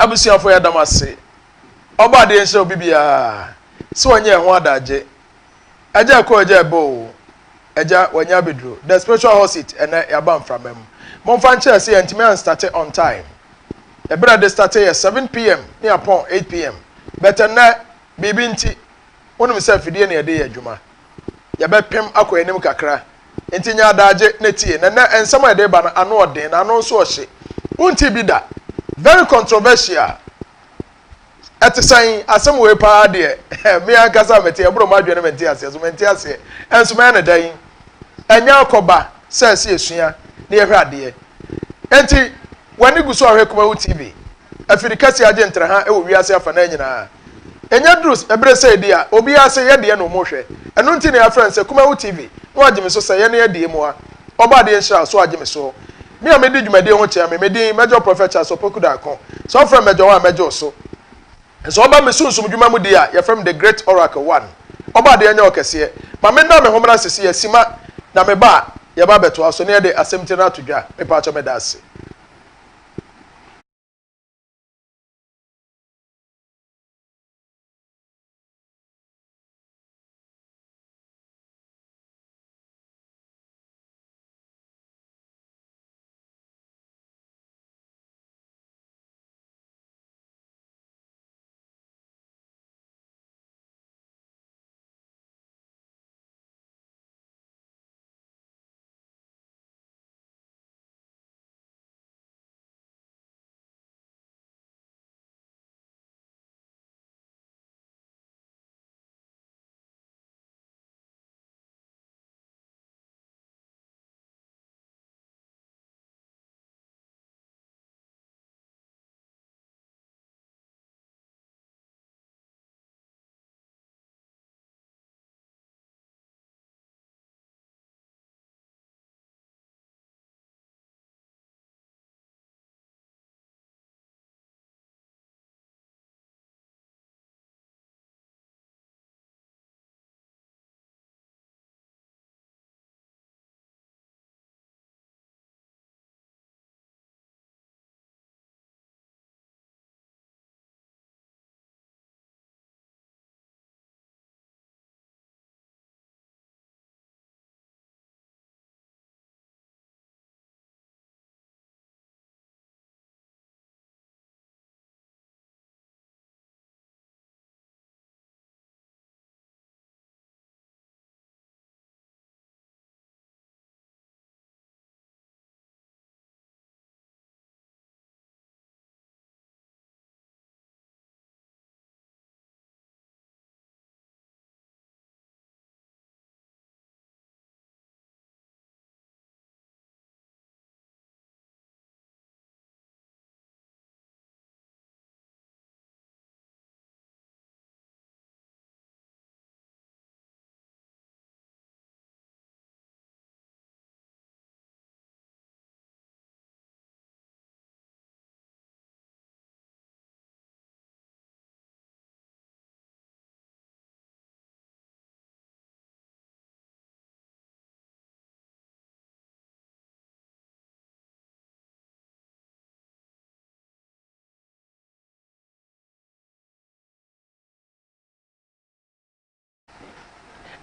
Abusuafo yɛda mo ase. Ɔbɔ adeɛ nhyira obi biara sɛ wanya ɛho adagye. Agya ɛkɔ agya ɛbɔ o. Agya wanya abɛduro. The spiritual hot seat ɛnɛ yɛaba mframa mu. Momfa nkyerɛ sɛ yɛntumi anstarte on time. Ɛberɛ a de starte yɛ 7 p.m. ne apɔn 8 p.m. But ɛnɛ biribi nti, wonim sɛ afidie na yɛde yɛ adwuma. Yɛbɛpem akɔ anim kakra. Nti nya adagye ne tie. Na ɛnɛ nsɛm a yɛde ba no ano ɔden na ano nso ɔhye. Wonti bi da. Very controversial. Ɛte sɛn? Asɛm wei paa deɛ, me ankasa mete ɛboro mo adwene, mente aseɛ so, mente aseɛ ɛnso mɛyɛ ne dan ɛnyɛ akɔba sɛ ɛsɛ esua na yɛhwɛ adeɛ. Nti w'ani gu so ahwɛ Kumawu TV, afiri kɛse agye ntraha ɛwɔ wiase afa na nyinaa. Ɛnyɛ duru ɛberɛ sɛ edi a obiara sɛ yɛdeɛ na ɔmo hwɛ. Ɛno nti na yɛafrɛ no sɛ Kumawu TV na wagye me so sɛ yɛne yɛdeɛ mu a ɔba adeɛ nhyira so agye me so. Me a medi dwumadie ho kyerɛ me, me din Major Prophet Charles Opoku Darko. Sɛ ɔfrɛ Major hɔ a, mɛgye wo so. Sɛ ɔba me sunsum dwuma mu di a, yɛfrɛ me The Great Oracle One. Ɔba adeɛ nyɛ ɔkɛseɛ ma me nna me ho mmra sisi yɛ sima na me ba a yɛba abɛtoa so na yɛde asɛm ti no ato dwa. Mepaakyɛ, meda ase.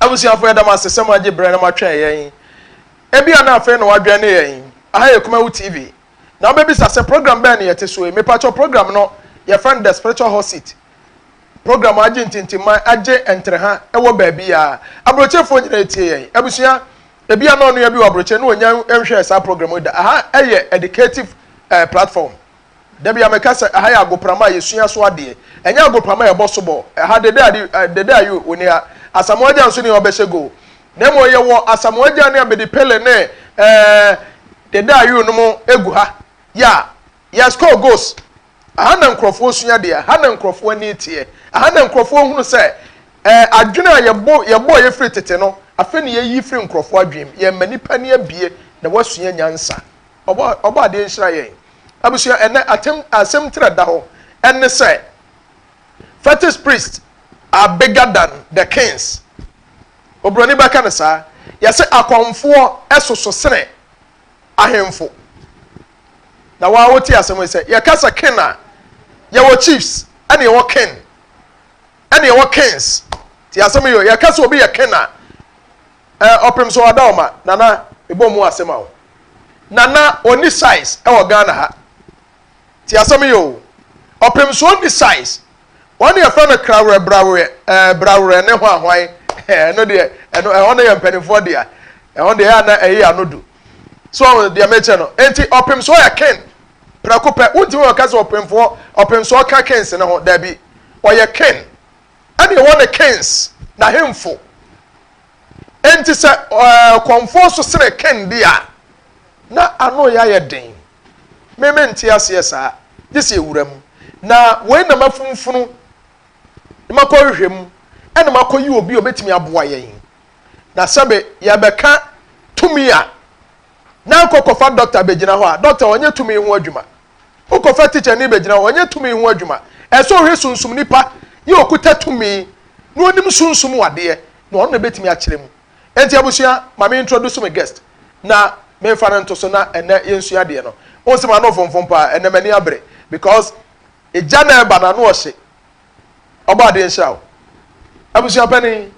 Abusuafo, yɛda mo ase sɛ mo agye berɛ na moatwɛn yɛn. Ebi a na afei na wadwɛn ne yɛn. Aha yɛ Kumawu TV na wobɛbisa sɛ program bɛn ne yɛte so yi. Mepakyɛw, program no yɛfrɛ no The Spiritual Hot Seat. Program agye ntintimman, agye ntereha ɛwɔ baabi a aburokyefoɔ nyinaa etie yɛn. Abusua, ebi a na ɔnoa bi wɔ aburokye na onya nhwɛ saa program yi da. Aha ɛyɛ educative platform. Dabi a meka sɛ aha yɛ agoprama a yɛsua so adeɛ, ɛnyɛ agoprama a yɛbɔ so bɔ. Ɛha dede ade dede ayo oni ha. Asamoah Gyan nso ni ɔbɛhyɛ goal, na mmom yɛwɔ Asamoah Gyan ne Abedi Pele ne dede ayo no mo egu ha yɛ a yɛ score goals. Aha na nkurɔfoɔ sua deɛ, aha na nkurɔfoɔ ani teɛ, aha na nkurɔfoɔ hunu sɛ adwene a yɛbɔ yɛfiri tete no, afei ne yɛyi firi nkurɔfoɔ adwene mu. Yɛma nipa ni abie na wasua nyansa. Ɔbɔ adeɛ nhyira yɛn. Abusua, ɛnɛ atɛm asɛm tẹrɛ da hɔ ɛne sɛ fetish priests are bigger than the kings. Oburoni bɛka ne saa, yɛsɛ akɔnfoɔ ɛsoso sene ahemfo. Na waa wote asɛm yi sɛ yɛka sɛ king a Yɛwɔ chiefs ɛna yɛwɔ king ɛna yɛwɔ kings. Ti asɛm yi o, yɛka sɛ obi yɛ king a, ɛɛ ɔpem so ɔda ɔma nana ebɔ mu asɛm a o. Nana oni size ɛwɔ Ghana ha. Ti asɛm yi o, ɔpem so ɔnni size. Wɔn deɛ yɛfrɛ no krawerɛ brawerɛ ɛɛ brawerɛ ne hwan hwan ɛno deɛ ɛno ɛhɔ no yɛ mpanimfoɔ dea. Ɛhɔ deɛ ɛyɛ a na ɛyɛ ano du. So ɔho deɛ mekyɛ no. Enti ɔpem so ɔyɛ king prɛko pɛ. Wontumi wɔka sɛ ɔpemfoɔ ɔpem so ɔka kings no ho. Dabi. Ɔyɛ king. Ɛna ɛwɔ ne kings, n'ahemfo. Enti sɛ ɛɛ kɔmfoɔ so sene king deɛ a, na ano yɛ ayɛ den. Me mente aseɛ saa, gye sɛ ɛwura mu. Na wei na mafunfunu, na makɔhwehwɛ mu, ɛna makɔyi obi a ɔbɛtumi aboa yɛn. Na sɛbe yɛbɛka tumi a, na nkɔ kɔfa dɔkta bɛgyina hɔ a, dɔkta ɔnyɛ tumi ho adwuma. Wokɔfa tikyani bɛgyina hɔ, ɔnyɛ tumi ho adwuma. Ɛsɛ ɔhwɛ sunsum nipa yɛ ɔkuta tumi na ɔnim sunsum adeɛ, na ɔno na ɛbɛtumi akyerɛ mu. Enti abusua, ma me introduce me guest na memfa no nto so na ɛnɛ yɛnsua adeɛ no. Wohu sɛ m'ano fomfom paa, ɛnɛ m'ani abere because egya na ɛba no ano ɔhye. Ɔbɔ adeɛ nhyira wo. Abusua panin,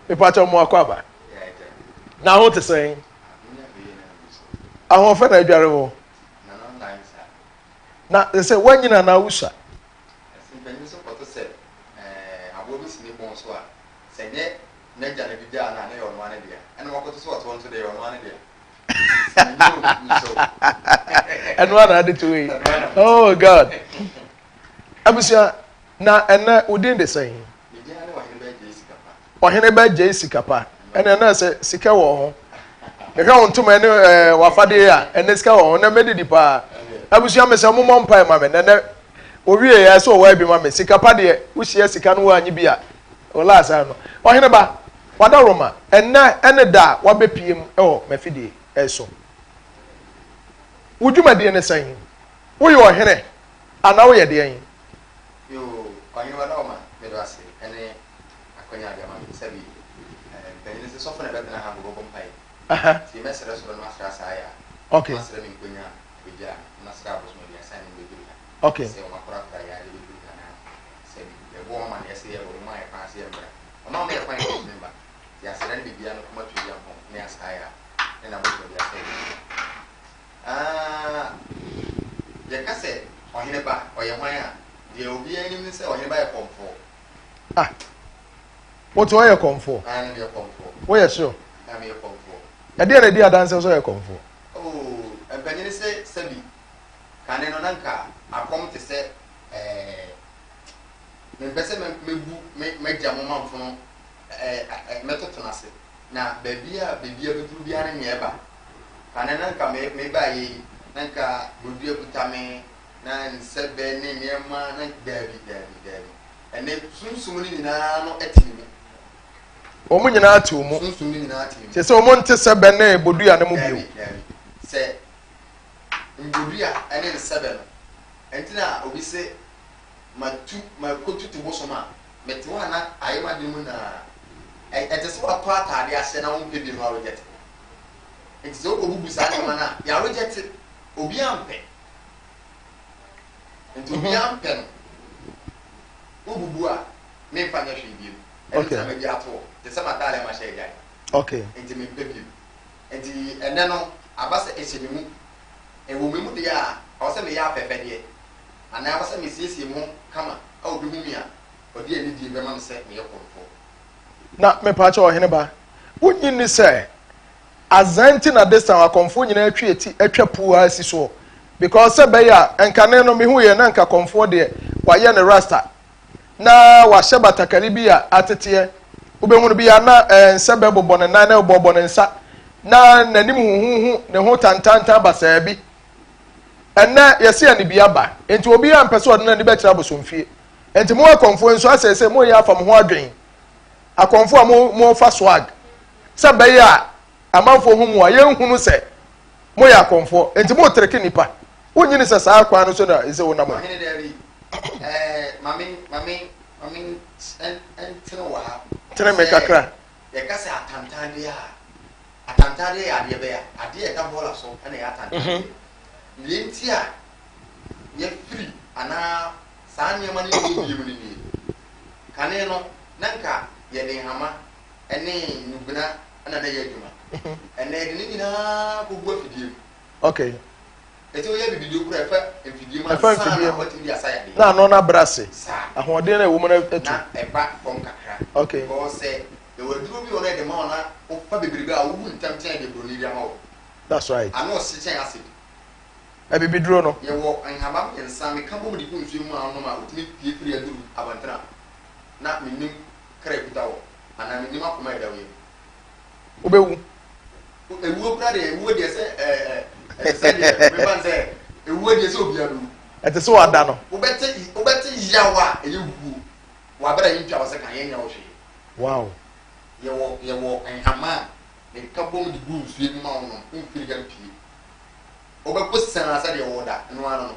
mepakyɛw mo akɔ aba. Na ho te sɛn? Ahoɔfɛ na adware wo. Na sɛ woanyina anaa wosua? N'agya na de gyaa no a, na ɛyɛ ɔno ara ne dea. Ɛna wakɔto sɛ ɔtoɔ nso deɛ, ɛyɛ ɔno ara ne dea. Nti sɛ menni o, mesɛ o. Ɛno ara na ade to yi. Oh God. Abusua, na ɛnɛ wo din de sɛn? Me din ne Ɔhene Bɛ Gyei Sikapa. Ɔhene Bɛ Gyei Sikapa. Ɛnɛ na sɛ sika wɔ ho. Mehwɛ wo ntoma ne ɛɛ w'afadeɛ a, ɛnɛ sika wɔ ho. Ɛnɛ mɛdidi paa. Abusua mesɛ mo mmɔ mpae ma me. Nɛnɛ owie yɛ sɛ ɔwɔ bi ma me. Sika pa deɛ, wohyia sika no woanyi bi a, Olaa saa no. Ɔhene ba, w'adaworoma, ɛnnɛ ne da a woabɛpue mu wɔ m'afidie so. Wo dwumadie ne sɛn? Woyɛ ɔhene anaa woyɛ deɛn? Yoo, ɔhene w'adaworoma, meda wo ase ne akwanya a wode ama me. Sɛbi, mpanin se sɔfo na ɛbɛtena ha nkɔbɔbɔ mpaeɛ. Nti mɛsrɛ soro na masrɛ asaaya, masrɛ me nkonya a ɛbɛgyaa me, na masrɛ abosom aduasa a ne mebɛduru ha. Sɛ wɔakorakora yɛn a yɛbɛduru ha na Sɛbi, yɛbɔ wɔn amanneɛ sɛ yɛreba, wɔma yɛn kwan sɛ yɛmmra. Wɔamma yɛn kwan yɛntumi mma. Nti aseda ne biribiara no kɔma Tweaduampɔn ne Asaaya ne n'abɔfra bi asɛe. Ah, yɛka sɛ ɔhene ba, ɔyɛ hwan a, deɛ obiara nim ne sɛ ɔhene ba yɛ kɔmfoɔ. Ah, wote ɔyɛ kɔmfoɔ? Ah, ne meyɛ kɔmfoɔ. Woyɛ sure? Ah, meyɛ kɔmfoɔ. Ɛdeɛ na ɛdi adanseɛ sɛ ɔyɛ kɔmfoɔ? Oh, mpanyini sɛ sɛbi, kane no na nka akɔm te sɛ ɛɛ, mempɛ sɛ mɛbu m'agya mo mamfono ɛɛ mɛtoto no ase na baabi a baabi a bɛduru biara ne nea ɛba. Kane na nka mebaeɛ yi na nka bodua kuta me na nsɛbɛ ne nneɛma na daabi daabi daabi. Ɛnɛ sunsum no nyinaa no te me mu. Wɔn nyinaa te wo mu. Sunsum no nyinaa te me mu. Kyerɛ sɛ wɔn nte sɛbɛ ne bodua no mu bio. Daabi daabi. Sɛ mbodua ne nsɛbɛ no Ɛnti na obi se matu makotutu bosom a, mete hɔ a na ayɛ m'adwene mu naa. Ɛte sɛ woatɔ ataade ahyɛ na wompɛ bio na woaregyɛte. Nti sɛ wokɔbubu saa nneɛma no a, yɛaregyɛte. Obiara mpɛ. Nti obiara mpɛ no, wobubu a, memfa nyɛ hwee bio. Ɛno nti na magya ato hɔ. Te sɛ m'ataade a mahyɛ agyae. Nti mempɛ bio. Nti ɛnnɛ no, aba sɛ ɛhyɛ me mu. Ɛwɔ me mu deɛ a, ɛwɔ sɛ meyɛ afɛɛfɛdeɛ, anaa ɛwɔ sɛ mesiesie me ho kama a obi hu me a, ɔde anidie bɛma me sɛ meyɛ korɔmfoɔ. Na mepaakyɛw ɔhene ba, wonnye nni sɛ azan nti na this time akɔmfoɔ nyinaa atwi eti atwa puu ara si soɔ? Because sɛ ɛbɛyɛ a, nkane no mehuiɛ na nka kɔmfoɔ deɛ wayɛ ne rasta na wahyɛ batakari bi a ateteɛ. Wobɛhunu bi a na eh, nsɛ bɛbobɔ ne nan na ɛbɔbɔ ne nsa na n'anim huhuhu ne ho tantantan basaa bi. Ɛnnɛ yɛse anibia aba, enti obiara mpɛ sɛ ɔde n'ani bɛkyerɛ abosomfie. Enti mo akɔmfoɔ nso asɛ sɛ moyɛ afa mo ho adwen. Akɔmfoɔ a mo mofa swag sɛ bɛyɛ a amanfoɔ hu mo a yɛnhunu sɛ moyɛ akɔmfoɔ. Enti motreke nnipa. Wonnye ni sɛ saa kwan no so na ɛsɛ wonam a? Ɔhene daabi. Ɛɛ, ma me, ma me, ma me ntene wɔ ha. Tene me kakra. Sɛ yɛka sɛ atantandeɛ a, atantandeɛ yɛ adeɛ bɛyɛ a, adeɛ a ɛda bɔɔla so na ɛyɛ atantandeɛ. Deɛ nti a yɛfiri anaa Saa nneɛma no nni hɔ bio no nie. Kane no, na nka yɛde nhama ne nnubena na na ɛyɛ adwuma. Ɛnnɛ yɛde ne nyinaa kɔgu afidie mu. Okay. Ɛti woyɛ bibiduro koraa ɛfa mfidie mu Ɛfa ansa mfidie na mu. watumi de asa yadeɛ. Na ano no abrɛ ase. Saa. Ahoɔden no a ɛwɔ mu no atu. Na ɛba fam kakra. Okay. Because sɛ yɛwɔ aduro bi wɔ hɔ na yɛde ma wo na wofa bebrebe a wowu ntɛm kyɛn deɛ buroni de ama wo. That's right. Ano ɔhye kyɛn acid. Abibiduro no. Yɛwɔ nhaban mmiɛnsa meka bom de gu nsuo mu a wonom a wotumi pue firi aduru abɔntene a na mennim kra ɛkuta wɔ anaa mennim akoma a ɛda wo yam. Wobɛwu. Ewuo koraa deɛ ewuo deɛ sɛ ɛɛ ɛte sɛ deɛ mefa no sɛ ewuo deɛ sɛ obiara bɛwu. Ɛte sɛ wada no. Wobɛte wobɛte yaw a ɛyɛ wuo wɔ abere a yɛntwa wo sekan yɛnyɛ wo hwee. Wow. Yɛwɔ yɛwɔ nhama a meka bom de gu nsuo mu ma wonom womfiri ha mpue. Wobɛkɔ saa sɛdeɛ woda no ara no.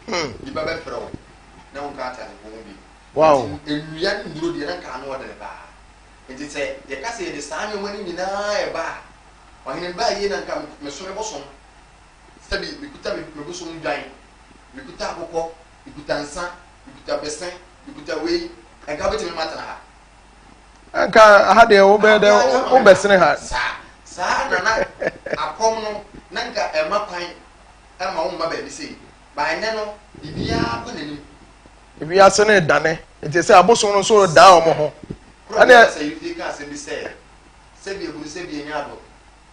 Hmm. Nnipa bɛfrɛ wo na wonka ateasefoɔ ho bio. Wow. Nti nnua ne nnuro deɛ na nka ano ɔdene paa. Nti sɛ yɛka sɛ yɛde saa nneɛma no nyinaa ɛba a, ɔhene baa yie na nka meso me bosom. Sɛbi mekuta me bosom dwan, mekuta akokɔ, mekuta nsa, mekuta bese, mekuta wei, nka wobɛtumi ne matena ha. Nka ha deɛ wobɛyɛ dɛ wobɛsene ha. Saa saa na na akɔm no na nka ɛma kwan ɛma wo mma baabi sei. Ba ɛnɛ no biribiara kɔ n'anim. Wiase no redane nti sɛ abosom no nso redan wɔn ho. Koro bi sɛ yɛfie ka asɛm bi sɛ sɛbi ebunu sɛbi enya ado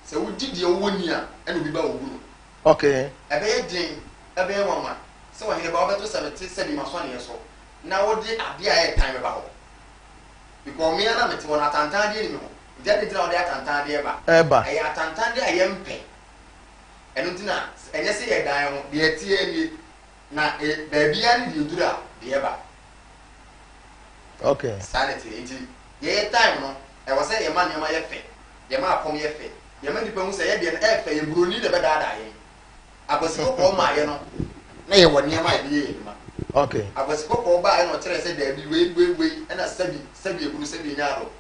sɛ wogye deɛ wowɔ ni a ɛna obi ba ogu no. Okay. Ɛbɛyɛ den ɛbɛyɛ nwanwa sɛ ɔhene ba wobɛto sɛ mete sɛbi masɔneɛ so na wode adeɛ a ɛyɛ tan bɛba hɔ. Because me ara na mete hɔ no atantan adeɛ ni me ho. Nti adɛn nti na wode atantan adeɛ ba? Ɛba. Ɛyɛ atantan adeɛ a yɛmpɛ. Ɛno nti na ɛnyɛ sɛ yɛdan yɛn ho, deɛ ɛteɛ nie, na e, baabiara ne deɛ ɛduru a deɛ ɛba. Okay. Saa na ɛteɛ. Nti yɛyɛ time no, ɛwɔ sɛ yɛma nneɛma yɛ fɛ, yɛma akɔm yɛ fɛ, yɛma nnipa hu sɛ yɛ deɛ no ɛyɛ fɛ, yɛ buroni na ɛbɛdaadaa yɛn. Akwasi kɔkɔɔ maayɛ no, na yɛwɔ nneɛma a yɛde yɛ yɛn adwuma. Okay. Akwasi kɔkɔɔ baayɛ na ɔkyerɛ sɛ daabi wei wei wei ɛna sɛbi sɛbi ebunu sɛbi enya ado.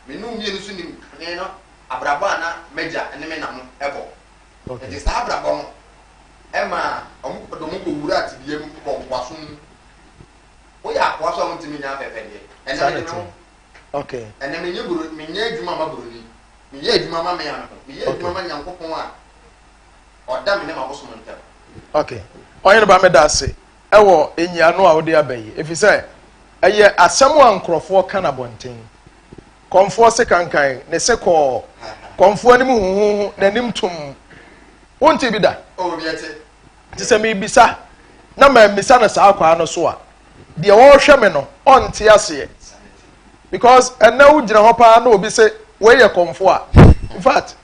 Me ne wo mmienu nso nim kane no abrabɔ a na m'agya ne me na mo bɔ. Okay. Nti saa abrabɔ no ɛma wɔn de wɔn kɔwura tebea mu kɔ nkoasom mu. Woyɛ akoa so a wontumi nyɛ afɛfɛdeɛ. Ɛnɛ Saa na mede me ɛteɛ. ho. Okay. Ɛnɛ menyɛ buro menyɛ adwuma ma buroni. Meyɛ adwuma ma me a me ho. Meyɛ adwuma Okay. ma Nyankopɔn a ɔda me ne m'abosom ntam. Okay. Ɔhene ba meda ase ɛwɔ nyiano a wode aba yi ɛfiri sɛ ɛyɛ asɛm a nkurɔfoɔ ka no abɔnten. Kɔmfoɔ se kankan ne se kɔɔ kɔmfoɔ anim huhuhu n'anim tom. Wonte bi da? Oh, obi ɛte. Nti sɛ mebisa na mammisa no saa kwaa no so a, deɛ ɔrehwɛ me no ɔnte aseɛ. Because ɛnɛ wogyina hɔ paa na obi se wei yɛ kɔmfoɔ a, in fact,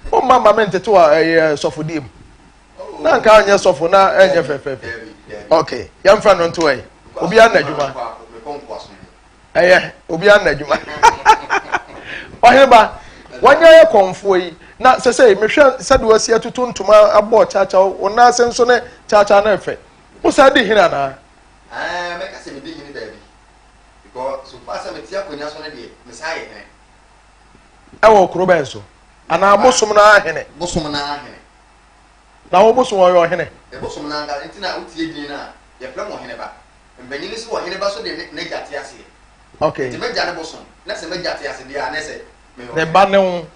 womma ma me ntete wɔ ɛyɛ sɔfodie mu. Na nka anyɛ sɔfo na ɛnyɛ fɛfɛɛfɛ. Okay, yɛmfa no nto ɛ. Obiara na adwuma. Ɛyɛ, obiara na adwuma. Ɔhene ba, wanya yɛ kɔmfoɔ yi, na sɛ sɛ mehwɛ sɛdeɛ wasi atutu ntoma abɔ kyakya, wo nan ase nso ne kyakya no ɛfɛ. Wo saa di hene anaa? Ɛɛ, mɛka sɛ medi hene baabi. Because so far sɛ mete akonnwa so no deɛ, mesan yɛ hene. Ɛwɔ kuro bɛn so? Anaa bosom no ara hene? Bosom no ara hene. Na wo bosom ɔyɛ ɔhene? Me bosom no ankasa nti na wotie din no a, yɛfrɛ me ɔhene ba. Mpanyin se ɔhene ba so de n'agya te aseɛ. Okay. Nti m'agya ne bosom. Na sɛ m'agya te ase deɛ a, na ɛsɛ meyɛ ɔhene. Ne ba ne wo.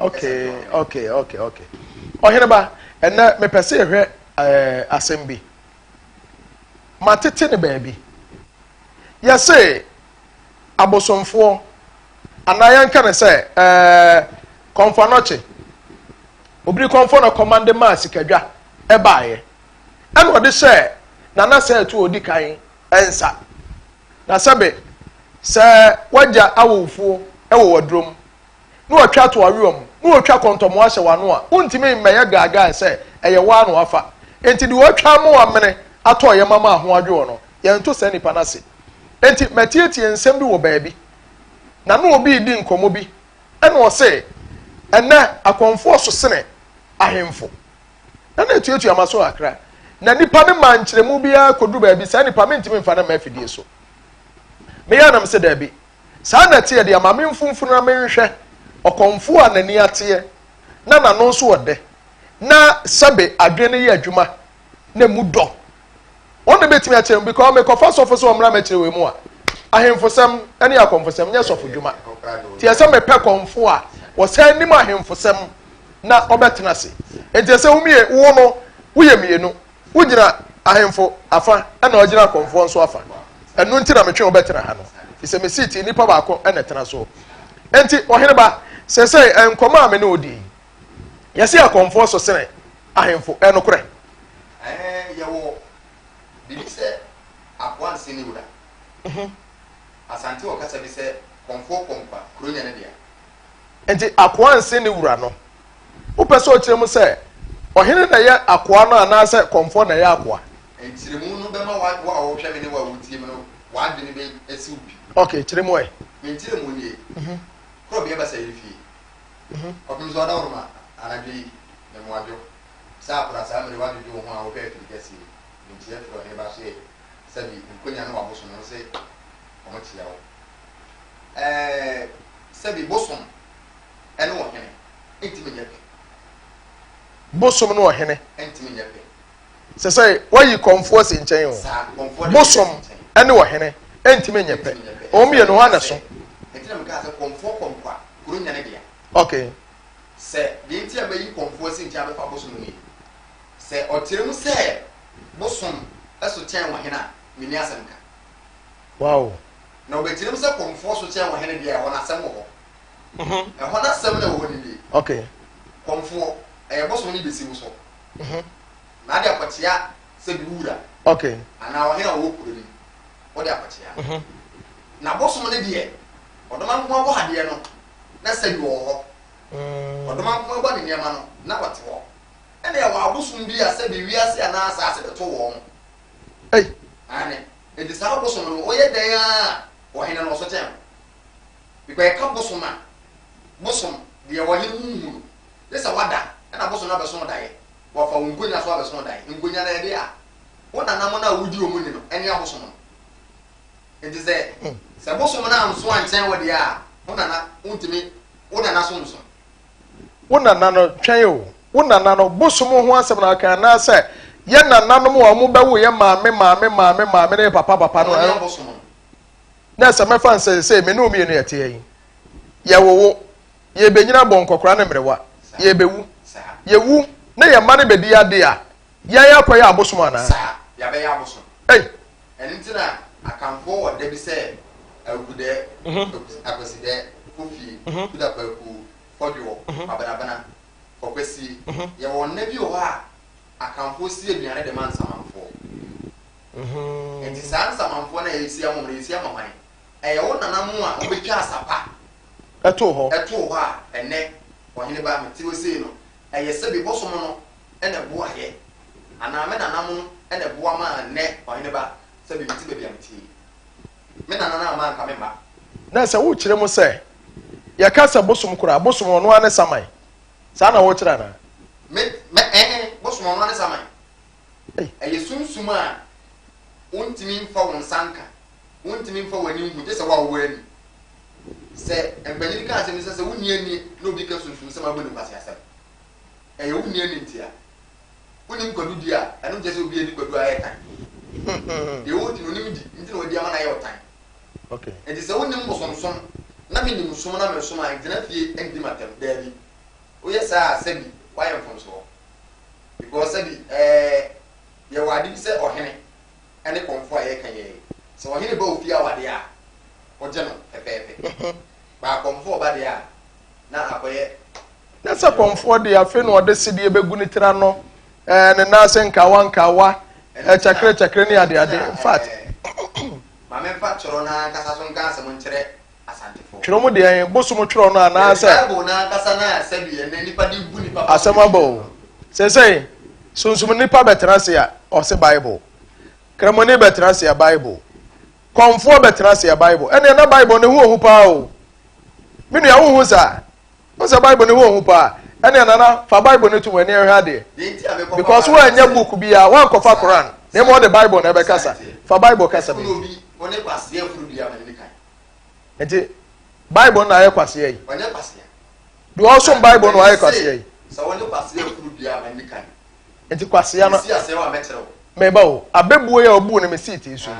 Okay, okay, okay, okay. Ɔhene ba, ɛnɛ mepɛ sɛ yɛhwɛ ɛɛ asɛm bi. Matete ne baabi. Yɛse abosomfoɔ anaa yɛnka no sɛ ɛɛ kɔmfoanɔkye obiri kɔmfoɔ na kɔmande maa sikadwa ɛbaeɛ ɛna ɔde hyɛɛ nana sɛ ɛto ɔdi kan nsa na sɛbe sɛ wagya awowfuo ɛwɔ wadurom na watwa ato awewa mu na watwa kɔntɔmmoa ahyɛ w'ano a wontumi mmɛyɛ gaagae sɛ ɛyɛ waa na wafa enti deɛ watwa ama wamene atɔ yɛ mama ho adwoɔ no yɛnto saa nipa no ase enti matietie nsɛm bi wɔ baabi na na obi redi nkɔmmɔ bi ɛna ɔse ɛnɛ akɔmfoɔ so sene ahemfo na na etuatua ma so kakra na nipa no maa nkyerɛmu biara kɔduru baabi saa nipa mentumi mfa no mma afidie so meyɛ anam sɛ daabi saa na ɛteɛ deɛ ma memfomfunu na menhwɛ ɔkɔmfoɔ a n'ani ateɛ na n'ano nso ɔdɛ na sɛbe adwene no yɛ adwuma na emu dɔ. Wɔn na bɛtumi akyerɛ mu because mekɔfa sɔfo sɛ ɔmmra mɛkyerɛ wei mu a, ahemfosɛm ne akɔmfosɛm nyɛ sɔfo dwuma. Nti ɛsɛ mepɛ kɔmfo a wɔsan nim ahemfosɛm na ɔbɛtena ase. Nti ɛsɛ wo mie wo no woyɛ mmienu, wogyina ahemfo afa ɛna ɔgyina akɔmfoɔ nso afa. Ɛno nti na metwe wo bɛtena ha no. Fi sɛ me seat nnipa baako ɛna ɛtena so. Nti ɔhene ba, sɛsɛi nkɔmɔ a me ne wo di yi, yɛse akɔmfoɔ so sene ahemfo, ɛnokorɛ? Ɛɛ, yɛwɔ biribi sɛ akoa nse ne wura. Asante wɔ kasa bi sɛ kɔmfoɔ kɔmpa, kuro nyɛ ne dea. Nti akoa nse ne wura no, wopɛ sɛ ɔkyerɛ mu sɛ ɔhene na ɛyɛ akoa no anaasɛ kɔmfoɔ na ɛyɛ akoa? Nkyerɛmu no bɛma wo a wohwɛ me ne wo a wotie me no w'adwene bɛsi wo pi. Ok, kyerɛ mu ɛ. Me nkyerɛmu nie, Korɔbea Basayiri fie, kɔpem sɛ ɔdawuroma anadwo yi, memoadwo. Sɛ akora saa mmere woadwodwo wo ho a wohwɛ afiri kɛseɛ yi, menkyea firi ɔhene ba so ɛ, sɛbi nkonya ne wabosom no se ɔmo kyea wo ɛɛ, sɛbi bosom ɛne ɔhene ntimi nyɛ pɛ. Bosom ne ɔhene. Ntimi nyɛ pɛ. Sɛ sɛ wayi kɔmfoɔ si nkyɛn o. Saa, kɔmfoɔ de Bosom ɛne ɔhene ntimi nyɛ pɛ. Wɔn mmienu hɔ na so. Ɛnti na mekaa sɛ kɔmfoɔ kɔmfoɔ a, kuro nyɛ ne dea. Okay. Sɛ deɛ nti a mayi kɔmfoɔ asi nkyɛn abɛfa bosom nie, sɛ ɔkyerɛ mu sɛ bosom so kyɛn ɔhene a, menni asɛm ka. Wow. Na ɔbɛkyerɛ mu sɛ kɔmfoɔ so kyɛn ɔhene deɛ a, ɛhɔ no asɛm wɔ hɔ. Ɛhɔ no asɛm na ɛwɔ hɔ no nie. Okay. Kɔmfoɔ, ɛyɛ bosom no bɛsi wo so. Na ade akɔkyea sɛ bi wo wura. Okay. Anaa ɔhene a ɔwɔ kuro no mu, wode akɔkyea no. Na bosom no deɛ, ɔdɔma nko abɔ adeɛ no, na sɛbi ɔwɔ hɔ. Ɔdomankoma bɔ ne nneɛma no, na ɔte hɔ. Ɛna ɛwɔ abosom bi a sɛbi wiase anaa asaase bɛto wɔn. Ei! Aane. Enti saa abosom no, ɔyɛ dɛn ara a, ɔhene no, ɔso kyɛn no. Because yɛka bosom a, bosom, deɛ ɔhene wonhu no, gye sɛ wada, ɛna bosom no abɛso wo daeɛ. Wafa wo nkonya so abɛso wo daeɛ. Nkonya no, ɛyɛ deɛ a, wo nananom no a wodi wɔn ni no, ɛne abosom no. Enti sɛ sɛ bosom no anso ankyɛn wo deɛ a, wo nana wontumi wo nana so nso. Wo nana no, twɛn o, wo nana no, bosom ho asɛm na aka anaasɛ yɛ nananom a wɔn bɛwo yɛ maame maame maame maame ne yɛ papa papa no? Wɔn ne abosom no. Na sɛ mɛfa nsɛ sɛ me ne wo mmienu yɛteɛ yi, yɛwowo, yɛbɛnyina bɔ nkɔkora ne mmerewa, yɛbɛwu, yɛwu na yɛn mma no bɛdi ade a, yɛn akɔyɛ abosom anaa? Saa, yɛabɛyɛ abosom. Ei! Ɛno nti na Akanfoɔ wɔ da bi sɛ Awukudɛ, Akwasidɛ, Fofie, Kudakwakuo, Fɔdwoɔ, Kwabenabena, Fɔkwasie. Yɛwɔ nna bi wɔ hɔ a Akanfoɔ si aduane de ma nsamanfoɔ. Nti saa nsamanfoɔ no a yɛsi ama wɔn no, yɛsi ama hwan? Ɛyɛ wo nana mo a wɔbɛtwa asapa Ɛtoo hɔ. Ɛtoo hɔ a ɛnnɛ, ɔhene ba, mete hɔ sei no, ɛyɛ sɛbe bosom no na ɛboaeɛ, anaa me nana mo na ɛboa maa nnɛ ɔhene ba sɛbe mete baabi a mete yi. Me nana no amma anka me mma. Na sɛ wokyerɛ mu sɛ, yɛka sɛ bosom koraa, bosom ɔno ara ne saman. Saa na wokyerɛ anaa? Me, me, ɛɛ, bosom ɔno ara ne saman. Ɛyɛ sunsum a wontumi mfa wo nsa nka, wontumi mfa w'ani nhu, gye sɛ wo a wowɔ ani. Sɛ mpanyin ka asɛm bi sɛ, sɛ wonni ani na obi ka sunsumsɛm a, wobɛ no nkwaseasɛm. Ɛyɛ wonni ani ntia. Wonim kwadu di a, ɛno nkyerɛ sɛ obi ani kwadu ayɛ tan. Deɛ ɔredi no onim di, nti na wadi ama no ayɛ ɔtan. Okay. Nti sɛ wonim bosomsom na menim som na mesom a, ntena fie ndi m'atɛm. Daabi. Woyɛ saa a, sɛbi woayɛ mfomsoɔ. Because sɛbi ɛɛ yɛwɔ ade bi sɛ ɔhene ne kɔmfoɔ a yɛka yɛ yi. Sɛ ɔhene ba ofie awadeɛ a, wogye no pɛpɛɛpɛ. But kɔmfoɔ ba deɛ a, na akɔyɛ. Na sɛ kɔmfoɔ deɛ afei na ɔde sedeɛ bɛgu ne tiri ano, ɛɛ ne nan ase nkawa nkawa, ɛkyɛkere kyɛkere ne adeade. In fact. Ma memfa twerɛ no ankasa so nka asɛm nkyerɛ Asantefoɔ. Twerɛ mu deɛn? Bosom twerɛ no anaasɛ? Bible no ankasa no a sɛbi ɛnnɛ nnipa de bu nnipa fa so. Asɛm aba o. Seesei, sunsum nipa bɛtena ase a, ɔse Bible. Kramoni bɛtena ase a, Bible. Kɔmfoɔ bɛtena ase a, Bible. Ɛnneɛ na Bible no ho ohu paa o. Me nua, wonhu saa? Wohu sɛ Bible no ho ohu paa? Ɛnneɛ Nana, fa Bible no to mu, ɛnneɛ hwɛ adeɛ. Because woannya book biara, woankɔfa Koran, na mmom wode Bible na ɛbɛkasa. Fa Bible kasa me nti. Nti, Bible no na ayɛ kwasea yi. Deɛ ɔsom Bible no ayɛ kwasea yi. Nti kwasea no. Meba o, abɛbuo yi a ɔbuu no me seat yi so yi,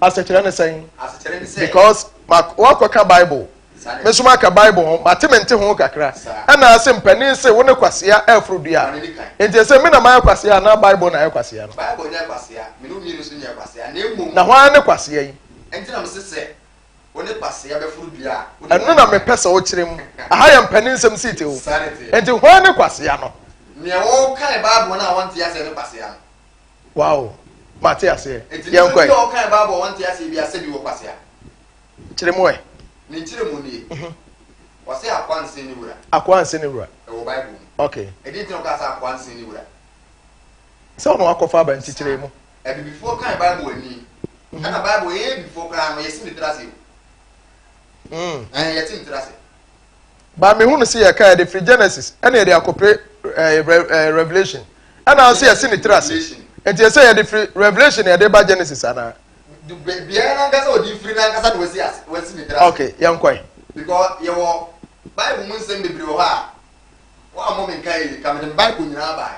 asekyerɛ ne sɛn? Asekyerɛ ne sɛ. Because ma wakɔka Bible, me nso maka Bible ho, mate me nte ho kakra. Ɛna ase mpanin se wo ne kwasea ɛforo dua. Nti ɛsɛ me na mayɛ kwasea anaa Bible na ayɛ kwasea no? Bible nyɛ kwasea, me ne wo mmienu nso nyɛ kwasea, na mmom. Na hwan ne kwasea yi? Ɛnti na mese sɛ wo ne kwasea bɛforo dua a, wo ne Ɛno na mepɛ sɛ wokyerɛ mu. Aha yɛ mpanin nsɛm seat o. Nti hwan ne kwasea no? Nea ɔrekan Bible no a ɔnte aseɛ ne kwasea no. Wow, mate aseɛ. Nti Yɛnkɔ nipa ɛ. bi a ɔkan Bible a ɔnte aseɛ biara sɛbi wɔ kwasea. Kyerɛ mu ɛ. Ne nkyerɛmu nie. Ɔse akoa nsen ne wura. Akoa nsen ne wura. Ɛwɔ Bible mu. Okay. Ɛdeɛn nti na ɔkaa sɛ akoa nsen ne wura? Sɛ ɔna wakɔfa aba nti kyerɛ mu. Abibifoɔ kan Bible ani. Ɛna Bible yɛn abibifoɔ koraa no yɛsi ne tiri ase o. Ɛn yɛte ne tiri ase. Ba mehu no sɛ yɛka yɛde firi Genesis ɛna yɛde akɔpere ɛɛ Revelation ɛna ase yɛsi ne tiri ase nti ɛsɛ yɛde firi Revelation yɛde ba Genesis anaa. Biara nankasa ɔde firi nankasa na wasi ase wasi ne tiri ase. Okay yɛn kɔɛ. Because yɛwɔ Bible mu nsɛm bebree wɔ hɔ a wɔammɔ me nka yie ka mede Bible nyinaa bae.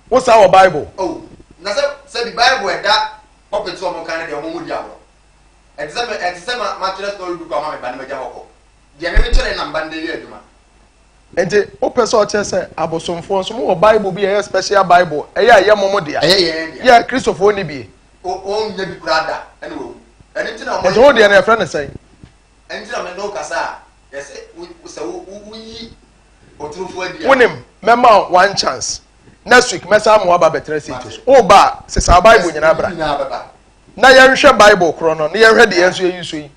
Wo saa wɔ Bible? Oh, na sɛ sɛbi Bible ɛda pulpit so a wɔn kan no deɛ wɔn mu di agorɔ. Ɛte sɛ ɛte sɛ ma matwerɛ story book ama me ba na magya hɔ kɔ. Deɛ me metwerɛ na me ba no de yɛ adwuma. Nti wopɛ sɛ ɔkyerɛ sɛ abosomfoɔ nso mowɔ Bible bi a ɛyɛ special Bible ɛyɛ a ɛyɛ mo mo dea? Ɛyɛ yɛn dea. Yɛ Kristofoɔ nni bie. O wɔnnya bi koraa da ɛna wawu. Ɛno nti na wɔn. Nti wo deɛ no yɛfrɛ no sɛn? Ɛno nti na me ne wo kasa a yɛse wo sɛ wo woyi ɔtorofo adi a. Wonim, mɛma wo one chance. Next week mɛsan ama woaba abɛtena seat so. Woba a, sesa Bible nyinaa bra. Na yɛnhwɛ Bible korɔ no, na yɛnhwɛ deɛ yɛn nso yɛyi so yi.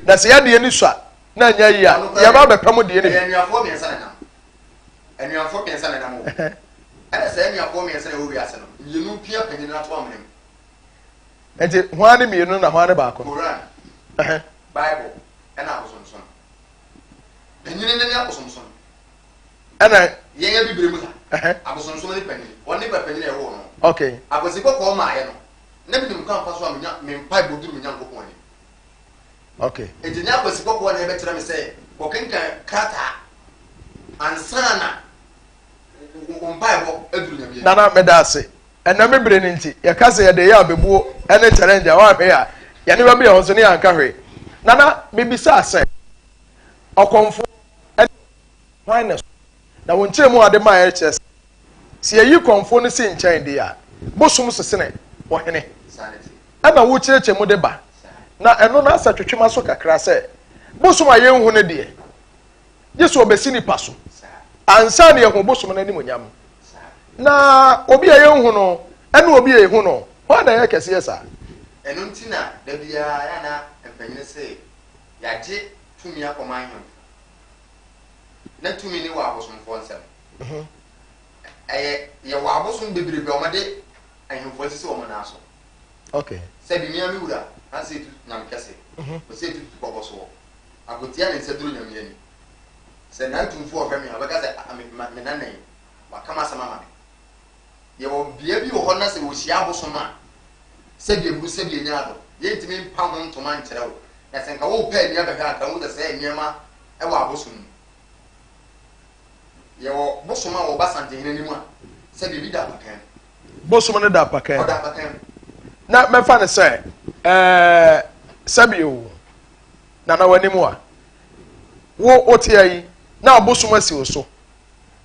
Na sɛ yɛn deɛ no sua na anyɛ yie a, yɛba abɛpɛ mo deɛ no bi. Ɛyɛ anuafoɔ mmiɛnsa na ɛnam. Anuafoɔ mmiɛnsa na ɛnam o. Ɛna saa anuafoɔ mmiɛnsa na ɛwɔ wiase no, mmienu pia panyin no ato amena mu. Nti hwan ne mmienu na hwan ne baako no? Koran, Bible, ɛna abosomsom. Panyin no ne abosomsom. Ɛna. Yɛn abibire mu ha. Abosomsom ne panyin. Ɔne ba panyin a ɛwɔ no. Okay. Akwasi kɔkɔɔ maayɛ no. Na menim kwan fa so a menya me mpaebɔ duru me Nyankopɔn anim. Okay. Enti nyɛ Akwasi kɔkɔɔ na ɛbɛkyerɛ me sɛ kɔkenkan krataa ansa na wo mpaebɔ aduru Nyame anim. Nana meda ase. Ɛnɛ me bere no nti yɛka sɛ yɛde yɛ abɛbuo ne challenge a woanhwɛ a yɛne bɛbɛ yɛn ho so ne yɛanka hwee. Nana mebisaa sɛ ɔkɔmfoɔ ne hwan na ɛso na wo nkyerɛmu a wode maeɛ kyerɛ sɛ sɛ yɛyi kɔmfoɔ no si nkyɛn deɛ a bosom so sene ɔhene. Ɛna wokyerɛkyerɛ mu de ba na ɛno no asɛ twetwe m'aso kakra sɛ bosom a yɛnhu no deɛ gye sɛ ɔbɛsi nipa so ansa na yɛhu bosom no animuonyam. Na obi a yɛnhu no ɛne obi a yɛhu no hwan na ɛyɛ kɛseɛ saa? Ɛno nti na da biara yɛ a na mpanyini se yɛagye tumi akɔma ahemfo. Na tumi no wɔ abosomfoɔ nsam. Ɛyɛ yɛwɔ abosom bebrebe a wɔde ahemfo asisi wɔn nan so. Okay. Sɛbi mea me wura ansa etu nyame kɛse. Ɔsɛ etu tutu kɔbɔ soɔ. Akotia ne nsa duru nyame ani. Sɛ n'atumfoɔ ɔhwɛ me a ɔbɛka sɛ me me nana yi waka m'asɛm ama me. Yɛwɔ bea bi wɔ hɔ na sɛ wɔhyia abosom a sɛbi aburu sɛbi anya ado yɛntumi mpa ho ntoma nkyerɛ wo. Na sɛ nka wopɛ ani abɛhwɛ a nka wohu sɛ sɛɛ nneɛma wɔ abosom mu. Yɛwɔ bosom a wɔba Santehene anim a, sɛ biribi da apakan mu. Bosom no da apakan mu. Ɔda apakan mu. Na mɛfa no sɛ, ɛɛ, sɛbi o, Nana w'anim a, wo wote ayi, na abosom asi wo so.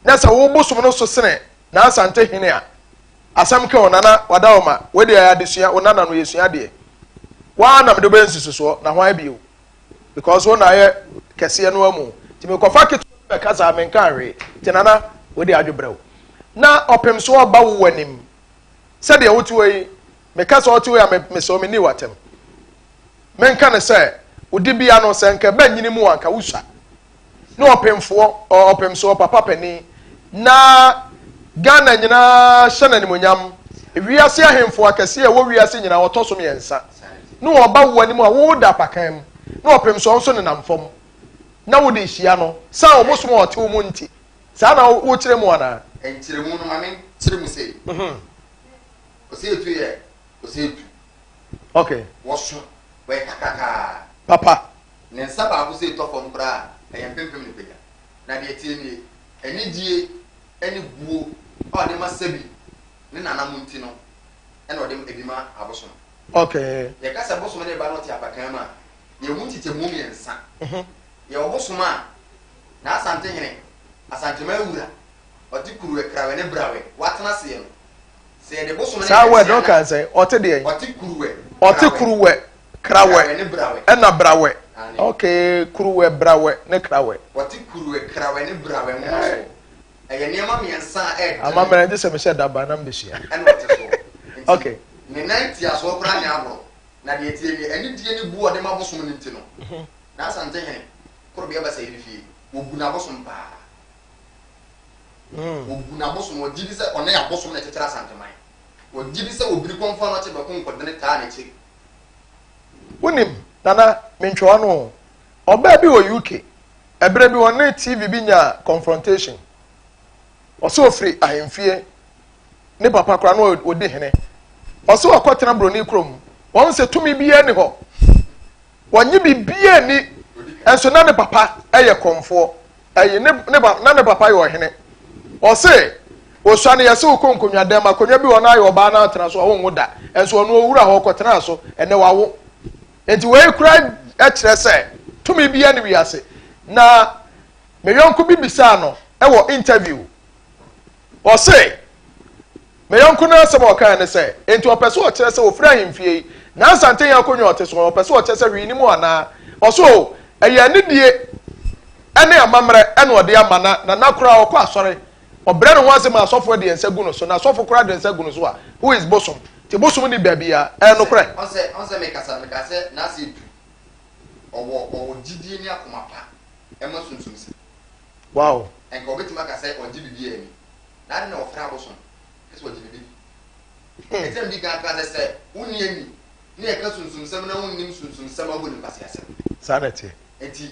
Na sɛ wo bosom no so sene n'Asantehene a, asɛm ka o, Nana wada wo ma, wei deɛ ɛyɛ adesua, wo nana no yɛsua adeɛ. Woa na mede wobɛyɛ nsususoɔ, na hwan bio? Because wo na ayɛ kɛseɛ no amu nti mekɔfa ketewa bi bɛka saa menka hwee nti nana wode adwo brɛw na ɔpem so ɔba wo w'anim sɛdeɛ wote hɔ yi meka sɛ ɔte hɔ yi a mesɛ wo menni w'atɛm menka no sɛ wode bia no sɛ nka ɛbɛ nyini mu anka wosua ne ɔpemfoɔ ɔpem so ɔpapa panin na Ghana nyinaa hyɛ no animonyam wiase ahemfo akɛseɛ a ɛwɔ wiase nyinaa ɔtɔ so mmiɛnsa ne ɔba wo anim a woda apakan mu na ɔpem so nso nenam fam na wode hyia no san ɔbosom a ɔte wo mu nti saa na wokyerɛ mu anaa? Nkyerɛmu no ma me nkyerɛ mu sei. Ɔsɛ etu yɛ ɔsɛ etu. Okay. Wɔso wɔyɛ kakrakaa. Papa. Ne nsa baako sei tɔ fam koraa a, ɛyɛ mpempem na ɛpagya. Na deɛ ɛteɛ nie, anidie ne buo a ɔde ma Sebi ne nananom nti no. Ɛna ɔde ebi ma abosom. Okay. Yɛka sɛ bosom ne ba no ɔte apakan mu a, yɛwɔ mu nkyekyɛmu mmiɛnsa. Yɛwɔ bosom a n'Asantehene, Asanteman wura, ɔte Kuruwɛ, Krawɛ ne Brawɛ, watena aseɛ no. Sɛ yɛde bosom ne Saa word kɛseɛ no na kan sɛ ɔte deɛn? Ɔte Kuruwɛ, Ɔte Krawɛ. Kuruwɛ, Krawɛ Krawɛ ne Brawɛ. ɛna Brawɛ. Aane. Okay, Kuruwɛ, Brawɛ ne Krawɛ. Ɔte Kuruwɛ, Krawɛ ne Brawɛ nwoma soɔ. Ɛyɛ nneɛma mmiɛnsa a ɛyɛ den. Amammerɛ gye sɛ mehyɛ da ba na mebɛsua. Ɛna ɔte soɔ. Nti Okay. ne nan ntiasoɔ koraa nyɛ agorɔ. Na deɛ ɛteɛ nie, anidie ne buo a ɔde ma abosom no nti no, n'Asantehene, Korobea Basayiri fie, wɔbu n'abosom paa. Wɔbu n'abosom, wɔgye di sɛ ɔne abosom na ɛkyekyere Asanteman. Wɔgye di sɛ Obiri Kɔmfoɔ Anɔkye bɛko nkɔdene taa n'akyiri. Wonim, Nana, mentwe w'ano o, ɔbaa bi wɔ UK, Ɛberɛ bi ɔne TV bi nyaa confrontation. Ɔsɛ ɔfiri ahemfie, ne papa koraa na ɔdi hene. Ɔsɛ ɔkɔtena buroni kurom. Wɔn sɛ tumi biara ni hɔ. Wɔnye biribiara ni. Nso na ne papa yɛ kɔmfoɔ. Ɛyi ne ne ba na ne papa yɛ ɔhene. Ɔse osua no yɛsɛ wokɔ nkonnwa dɛm akonnwa bi wɔ na ayɛ ɔbaa na atena so a wonwo da. Nso ɔno owura hɔ ɔkɔtenaa so ɛnɛ wawo. Enti wei koraa kyerɛ sɛ tumi biara nni wiase. Na me yɔnko bi bisaa no wɔ interview. Ɔse, me yɔnko no asɛm a ɔkae ne sɛ, enti ɔpɛ sɛ ɔkyerɛ sɛ ofiri ahemfie yi, nansa ntɛn akonnwa a ɔte so no, ɔpɛ sɛ ɔkyerɛ sɛ hwee nni mu anaa? Ɔse o, ɛyɛ anidie ne amammerɛ na ɔde ama na nana koraa ɔkɔ asɔre, ɔbrɛ ne ho ase ma asɔfoɔ de nsa gu no so, na asɔfo koraa de nsa gu no so a, who is bosom? Nti bosom nni baabi a, ɛyɛ nokorɛ. Ɔnsɛ ɔnsɛ mekasa no mekaa sɛ n'ase etu. Ɔwɔ ɔwɔ gyidie ne akoma pa ɛma sunsum sɛ. Wow. Nka ɔbɛtumi aka sɛ ɔgye biribi ani. Na ade na ɔfrɛ abosom sɛ ɔgye biribi di. Ɛnti na medi kan kaa sɛ sɛ wonni ani ne yɛka sunsumsɛm na wonnim sunsumsɛm a wobɔ ne nkwaseasɛm. Saa na ɛteɛ. Nti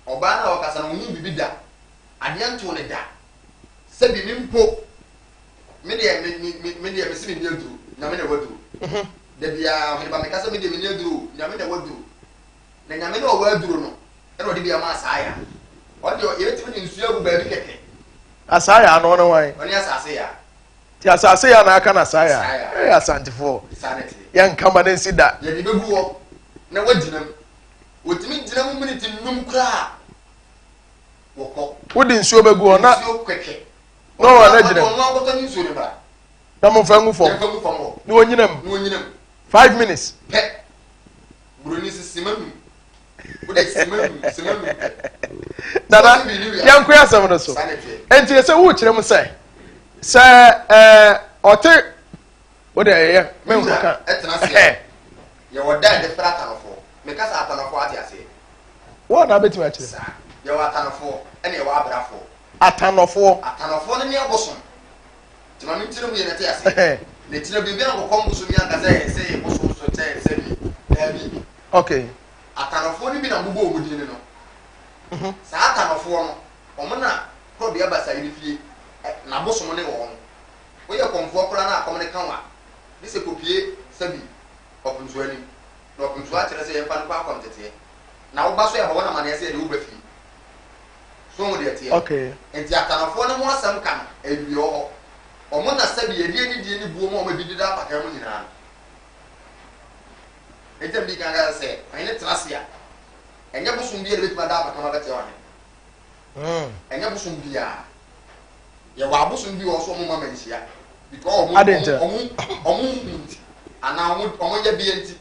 ɔbaa no a ɔkasa no ɔnhuu biribi da. Adeɛ ntoo no da. Sɛbi me mpo Me deɛ me me me me deɛ mese menni aduro, Nyame na ɛwɔ aduro. Da biara ɔhene ba meka sɛ me deɛ menni aduro o, Nyame na ɛwɔ aduro. Na Nyame na ɔwɔ aduro no ɛna ɔde bi ama Asaaya. Ɔno deɛ yɛbɛtumi de nsuo agu baabi kɛkɛ. Asaaya ano ɔne hwan? Ɔne asase ya. Ti asase ya na aka na Asaaya. Ɛyɛ Asantefoɔ. Saa na ɛteɛ. Yɛnka ma ne nsi da. Yɛde bɛgu hɔ na wagyina mu. Wɔtumi gyina mu miniti nnum koraa wɔkɔ. Wode nsuo bɛgu hɔ na. Nsuo kɛkɛ. Na ɔwɔ na gyina mu. Ɔno ankɔtɔ ne nsuo no mmra. Na momfa ngu fam. Yɛmfa ngu fam hɔ. Na ɔnyina mu. Na ɔnyina mu. 5 minutes. Pɛ. Buroni sɛ sima num. Wode sima num, sima num pɛ. Nana, yɛnko yɛ asɛm no so. Enti sɛ wokyerɛ mu sɛ, sɛ ɛɛ ɔte wode ɛyɛ menkɔka. Ɛtena aseɛ. Yɛwɔ da a yɛde frɛ atanɔfoɔ. Meka sɛ atanɔfoɔ ate aseɛ. Wɔn na abɛtumi akyerɛ. Saa. Yɛwɔ atanɔfoɔ ɛna yɛwɔ abrafoɔ. Atanɔfoɔ. Atanɔfoɔ no ne abosom. Nti ma menkyerɛ mu yie na te aseɛ. Na kyerɛ biribi ankɔkɔ mbosom yi anka sɛ sɛ yɛ bosom so kyɛn sɛ bi. Daabi. Okay. Atanɔfoɔ no bi na mobɔ wɔn din no no. Saa atanɔfoɔ no, wɔn na Korɔbea Basayiri fie, n'abosom ne wɔn. Woyɛ kɔmfoɔ koraa na akɔm no ka wo a, gye sɛ kɔpue sɛbi ɔpemsoɔ anim. Na ɔpemsoɔ akyerɛ sɛ yɛmfa no nkɔ akɔmteteɛ. Na woba so yɛbɔ wɔn amaneɛ sɛ yɛde wo ba fie. So wohu deɛ ɛteɛ no? Enti Atanɔfoɔ no ho asɛm ka no, awie wɔ hɔ. Wɔn na sɛbi yɛde anidie ne buo ma wɔn ebi deda apakan mu nyinaa no. Enti na medi kan ka sɛ, ɔhene tena ase a, ɛnyɛ bosom biara na ebetumi ada apakan mu abɛtea ɔhene. Ɛnyɛ bosom biara. Yɛwɔ abosom bi wɔ hɔ so wɔn mma manhyia. Because wɔn wɔn wɔn hu nti anaa wɔn wɔn yɛbea nti.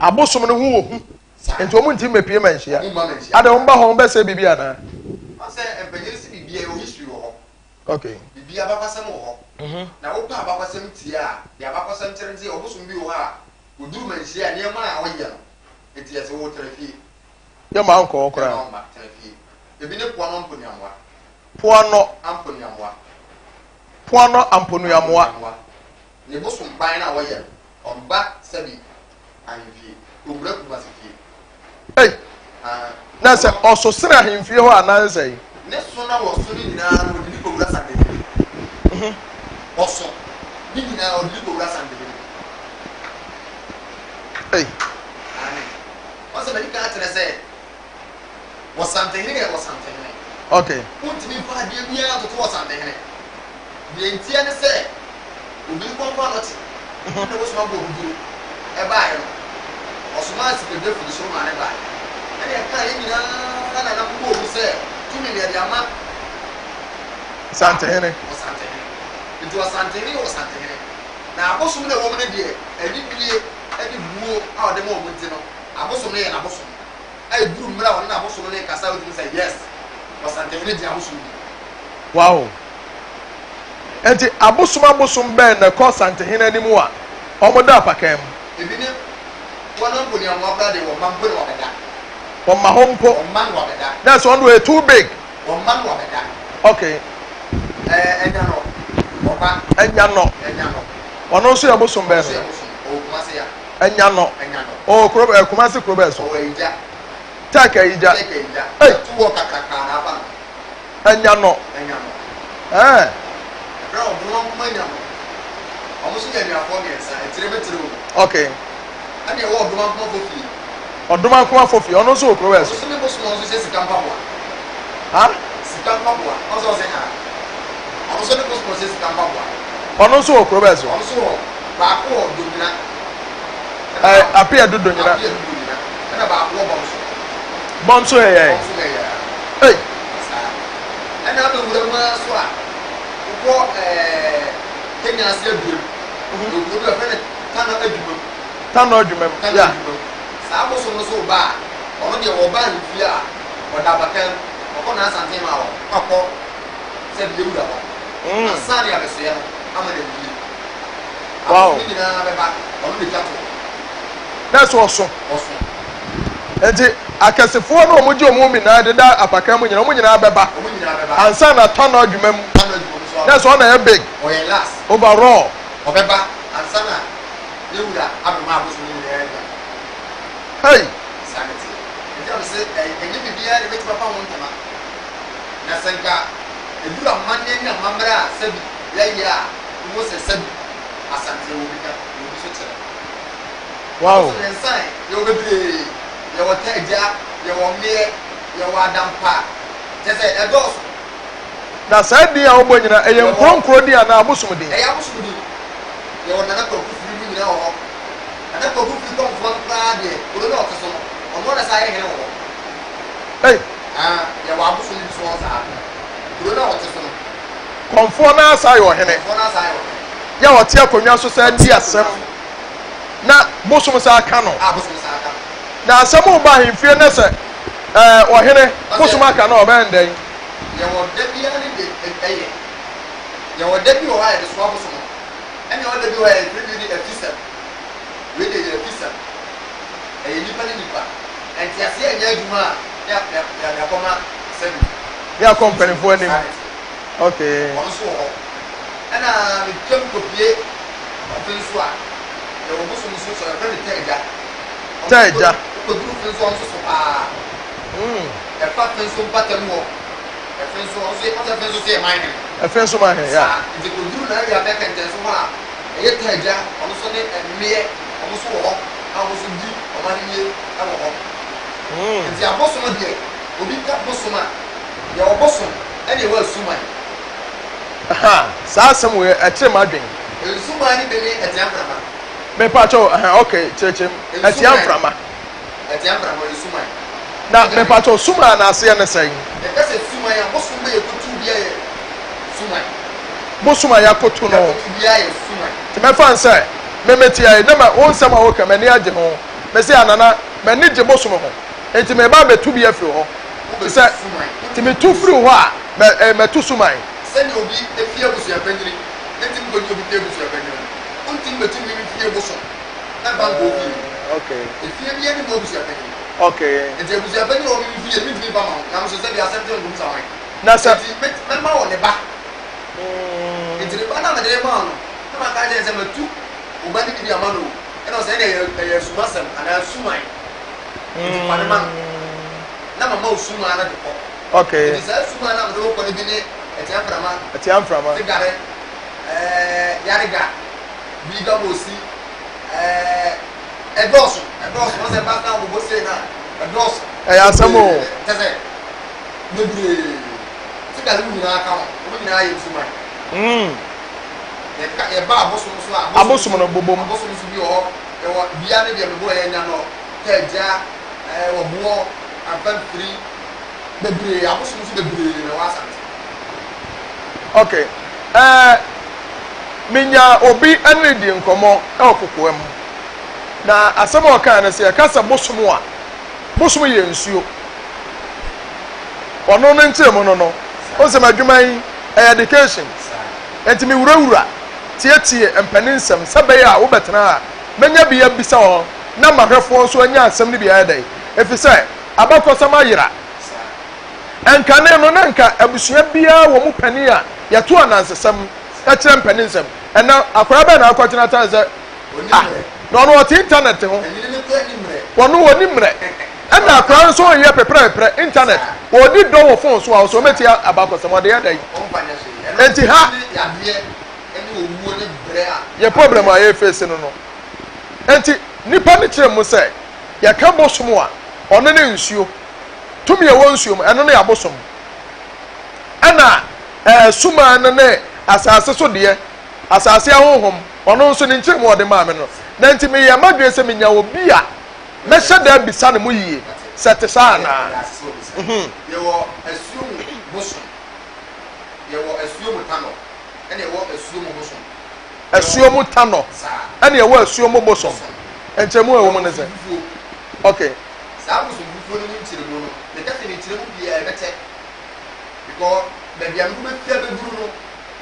Abosom no ho wɔ hu. Nti wɔn ntumi mmepie ma nhyia. Ada wɔn ba hɔ wɔn bɛsɛ biribi anaa? Ɔsɛ mpanyin si biribi a ɛwɔ history wɔ hɔ. Okay. Biribi abakɔsɛm wɔ hɔ. Mhm. Na wopɛ abakɔsɛm tie a, deɛ abakɔsɛm kyerɛ nti ɔbosom bi wɔ hɔ a oduru ma nhyia a nneɛma a ɔyɛ no nti yɛsɛ wo tena fie. Yɛ ma nkɔ hɔ koraa. Yɛ ma ɔmma tena fie. Ebi ne poano mponuamoa. Poano. Amponuamoa. Poano amponuamoa. Ne bosom ban no a wɔyɛ no, ɔmba sɛbi ahemfie, owura Kumasi fie. Ei! Na sɛ ɔso sene ahemfie hɔ anaa sɛn? Ne so na wɔso ne nyinaa no wɔde bi kɔwura Santehene. Mhm. Ɔso ne nyinaa ɔde bi kɔwura Santehene. Ei! Aane. Wɔn sɛ madi kan akyerɛ sɛ Ɔsantehene yɛ Ɔsantehene. Okay. Wontumi mfa adeɛ biara ntoto Ɔsantehene. Deɛ ntia ne sɛ, obi nkɔnkɔn ano te. Ɛna bosom abɔ obuduro ɛbaeɛ no, ɔsomaa sikadwa firi soro maa no baeɛ. Ɛna ɛkaa yɛn nyinaa na na mobɔɔ mu sɛ tumi no yɛde ama Ɔsantehene. Ɔsantehene. Nti Ɔsantehene yɛ Ɔsantehene. Na abosom no a ɛwɔ mu no deɛ, anidie ne buo a ɔde ma wɔn nti no, abosom no yɛ n'abosom. A ɛduru mmerɛ a ɔne n'abosom no rekasa a wotumi sɛ yes, Ɔsantehene gye abosom di. Wow. Enti abosom abosom bɛn na ɛkɔ Santehene anim a wɔda apakan mu? Ebi ne wɔn a mpo nea wɔn koraa deɛ wɔmma mpo na wɔabɛda. Wɔmma hɔ mpo. Wɔmma na wɔabɛda. Na ɛsɛ wɔn de wɔyɛ too big. Wɔmma na wɔabɛda. Okay. Ɛɛ ɛnya no ɔba. Ɛnya no. Ɛnya no. Ɔno nso yɛ bosom bɛn no? Ɔno nso yɛ bosom. Ɔwɔ Kumasi ya. Ɛnya no. Ɛnya no. Ɔwɔ kuro ɛ Kumasi kuro bɛn so? Ɔwɔ Ayigya. Tɛk Ayigya. Tɛk Ayigya. Ei. Tu wɔ kakraka na afa no. Anya no. Anya no. Ɛɛ. Ɛberɛ a ɔdoma nkoma nya no, wɔn nso yɛ anuafoɔ mmiɛnsa, etire bɛtire o. Okay. Ɛna ɛwɔ ɔdoma nkoma fofie. Ɔdoma nkoma fofie, ɔno nso wɔ kuro bɛn so? Ɔno nso ne bosom a ɔno nso hyɛ sika mpaboa. Ha? Sika mpaboa, ɔno nso ɔsɛ ha. Ɔno nso ne bosom a ɔhyɛ sika mpaboa. Ɔno nso wɔ kuro bɛn so? Ɔno nso wɔ baako wɔ Donyina. Ɛɛ Apeadu Donyina. Apeadu Donyina, ɛna baako wɔ Bɔmso. Bɔmso yɛ yɛn. Bɔmso yɛ yɛn. Ei. Saa. Ɛna abɛ wura mu ara so a, wokɔ ɛɛ Kenya ase aduam. Mhm. Kuro bi a wɔfrɛ no Tano Adwumam. Tano Adwumam. Tano Adwumam. Saa bosom no so ba a, ɔno deɛ ɔba ahemfie a, ɔda abakan mu. Ɔkɔ n'asante ma hɔ, na ɔkɔ sɛ deɛ wura hɔ. Mm. Ansa ne abɛsoɛ no ama no awie. Wow. Abosom no nyinaa bɛba, ɔno na etwa toɔ. Na ɛso ɔso. Ɔso. Enti akɛsefoɔ no a wɔgye wɔn nyinaa deda apakan mu nyinaa, wɔn nyinaa bɛba. Wɔn nyinaa bɛba. Ansa na Tano adwuma mu. Tano adwuma mu nso aba. Na ɛsɛ ɔna yɛ big. Ɔyɛ last. Overall. Ɔbɛba ansa na ne wura abɛma abosom no nyinaa anya. Hey! Saa na ɛteɛ. Enti na mese ɛnyɛ biribiara na ɛbɛtumi apa ho ntama. Na sɛ nka ɛduru amanneɛ ne amammerɛ a sɛbi yɛyɛ a, wohu sɛ sɛbi Asante wɔ bi ka, wɔ bi nso kyerɛ. Wow. Nso ne nsan, yɛwɔ bebree. Yɛwɔ tagya, yɛwɔ mmeɛ, yɛwɔ adampa. Kyerɛ sɛ ɛdɔɔso. Na saa din a wobɔ nyinaa, ɛyɛ nkuro nkuro din anaa abosom din? Ɛyɛ abosom din. Yɛwɔ Nana Kwaku Firi mu nyinaa wɔ hɔ. Nana Kwaku Firi Kɔmfoɔ no koraa deɛ, kuro no a ɔte so no, ɔno ara na ɛsan yɛ hene wɔ hɔ. Ei! Ah, yɛwɔ abosom bi nso wɔ hɔ saa. Kuro no a ɔte so no. Kɔmfoɔ no ara san yɛ ɔhene. Kɔmfoɔ no ara san yɛ ɔhene. Yɛ a ɔte akonnwa so san di asɛm na bosom san ka no. A bosom san ka no. Na asɛm reba ahemfie na sɛ ɛɛ ɔhene bosom aka no a ɔbɛyɛ no dɛn? Yɛwɔ da biara ne deɛ ɛyɛ. Yɛwɔ da bi wɔ hɔ a yɛde soa bosom no. Ɛna yɛwɔ da bi wɔ hɔ a yɛfrɛ bi de afisɛm. Wei deɛ ɛyɛ afisɛm. Ɛyɛ nnipa ne nnipa. Nteaseɛ nyɛ adwuma a ne yɛde akɔma sɛbi. Ne akɔ mpanimfoɔ anim. Saa na ɛteɛ. Okay. Ɔno nso wɔ hɔ. Ɛna metwam kɔpue ɔfe nso a, yɛwɔ bosom nso so a yɛfrɛ no Taagya. Taagya. Wokɔduru fe nso a, ɔno nso so paa. Ɛfa fe nso mpata mu hɔ. Ɛfe nso, ɔno nso, ɔno sɛ fe nso so yɛ man hene. Ɛfe nso man hene, yeah. Saa, nti kɔduru Naawi abɛ kɛntɛn so hɔ a, ɛyɛ Taagya, ɔno nso ne mmeɛ, ɔmo nso wɔ hɔ a ɔmo nso di ɔmo ahennie wɔ hɔ. Nti abosom deɛ, obi ka bosom a, yɛwɔ bosom ɛna ɛwɔ asuman. Aha, saa asɛm wei ɛkyere m'adwen. Nsuman no bi ne atia mframa. Mepakyɛw, ɛhɛn, okay, kyerɛkyerɛ mu. Atia mframa. Atia mframa ɔyɛ suman. Na mepakyɛw, suman no aseɛ ne sɛn? Yɛka sɛ suman a, bosom bɛ yɛkɔtu biara yɛ suman. Bosom a yɛakɔtu no. Yɛakɔtu biara yɛ suman. Nti mɛfa no sɛ, me mete ha yi, na ma, wo nsɛm a woka, m'ani agye ho. Mese, ah, Nana, m'ani gye bosom ho, nti mereba abɛtu bi afiri hɔ. Te sɛ, nti metu firi hɔ a, mɛ, eh, mɛtu suman. Sɛnea obi fie abusuapanyin ntumi nkogye obi fie abusuapanyin no, wontumi mmetu me me fie bosom mfa nkɔ wo fie. Efie biara nni mu abusuapanyin. Enti abusuapanyin a ɔwɔ me me fie no, mintumi mfa mma wo, na me nso sɛdeɛ asɛm te no, nkɔmmisa hwan. Enti mɛ, mɛma wo ne ba. Enti ne ba no a mede rema wo no, na maka akyerɛ no sɛ matu wo ba no bi de ama no o. Ɛna ɔsɛ ɛnna ɛyɛ, ɛyɛ asumasɛm anaa suman. Enti fa no ma no, na mama wo suman no de kɔ. Okay. Nti saa suman no a mede wo kɔ no bi ne atia mframa. Atia mframa. Sigare, ɛɛ yarega, biga bosi, ɛɛ ɛdɔɔso, ɛdɔɔso. Wɔn sɛ bas na wɔbobɔ sei na ɛdɔɔso. Ɛyɛ asɛm o. Kyɛ sɛ bebree. Sigare mu nyinaa ka ho. Wɔn nyinaa yɛ suman. Mm. Yɛka yɛba abosom so a, Abosom no bobom. Abosom nso bi wɔ hɔ. Yɛwɔ bia ne deɛ mebɔ yɛ nya no tagya, ɛɛ ɔboɔ, amfamfiri, bebree. Abosom nso bebree na ɛwɔ Asante. Okay. Ɛɛ menya obi ɛne no di nkɔmmɔ ɛwɔ kokoa mu. Na asɛm a ɔkae no sɛ yɛka sɛ bosom a, bosom yɛ nsuo. Ɔno no nkyerɛmu no no, wohu sɛ m'adwuma yi ɛyɛ education. Enti mewurawura, tietie mpanin nsɛm sɛ ɛbɛyɛ a wobɛtena ha a, mɛnya bi abisa wɔn na m'ahwɛfoɔ nso anya asɛm no bi ayɛ dɛn? Ɛfiri sɛ abakɔsɛm ayera. Ɛnkane no, na anka abusua biara wɔ mu panin a yɛto anansesɛm kyerɛ mpanin nsɛm. Ɛnnɛ, akwadaa bɛn na akɔtena tan sɛ, ah, na ɔno ɔte intanɛt ho. Ɔno ɔnni mmerɛ. Ɛna akwadaa nso reyɛ peprɛpeprɛ, intanɛt. Ɔredi dɔ wɔ fon so a, ɔsɛ ɔmɛtie abakɔsɛm, ɔde yɛ dɛn? Enti ha, yɛ problem a yɛrefeesi no no. Enti nnipa no kyerɛ mu sɛ, yɛka bosom a, ɔno ne nsuo. Tumi a ɛwɔ nsuo mu, ɛno ne abosom. Ɛna ɛɛ suman no ne asase so deɛ, asase ahonhom, ɔno nso ne nkyerɛmu a ɔde maa me no. Na nti meyɛɛ m'adwene sɛ menya obi a mɛhyɛ da abisa ne mu yie sɛ ɛte saa anaa. Mhm. Yɛwɔ asuo mu bosom, yɛwɔ asuo mu tanɔ, ɛna yɛwɔ asuo mu bosom. Asuo mu tanɔ, ɛna yɛwɔ asuo mu bosom. Nkyerɛmu a ɛwɔ mu ne sɛ? Okay. Saa bosom fufuo no mu nkyerɛmu no, meka sɛ mekyerɛ mu pii a ɛbɛkyɛ. Because baabi a mede bɛfi abɛduru no,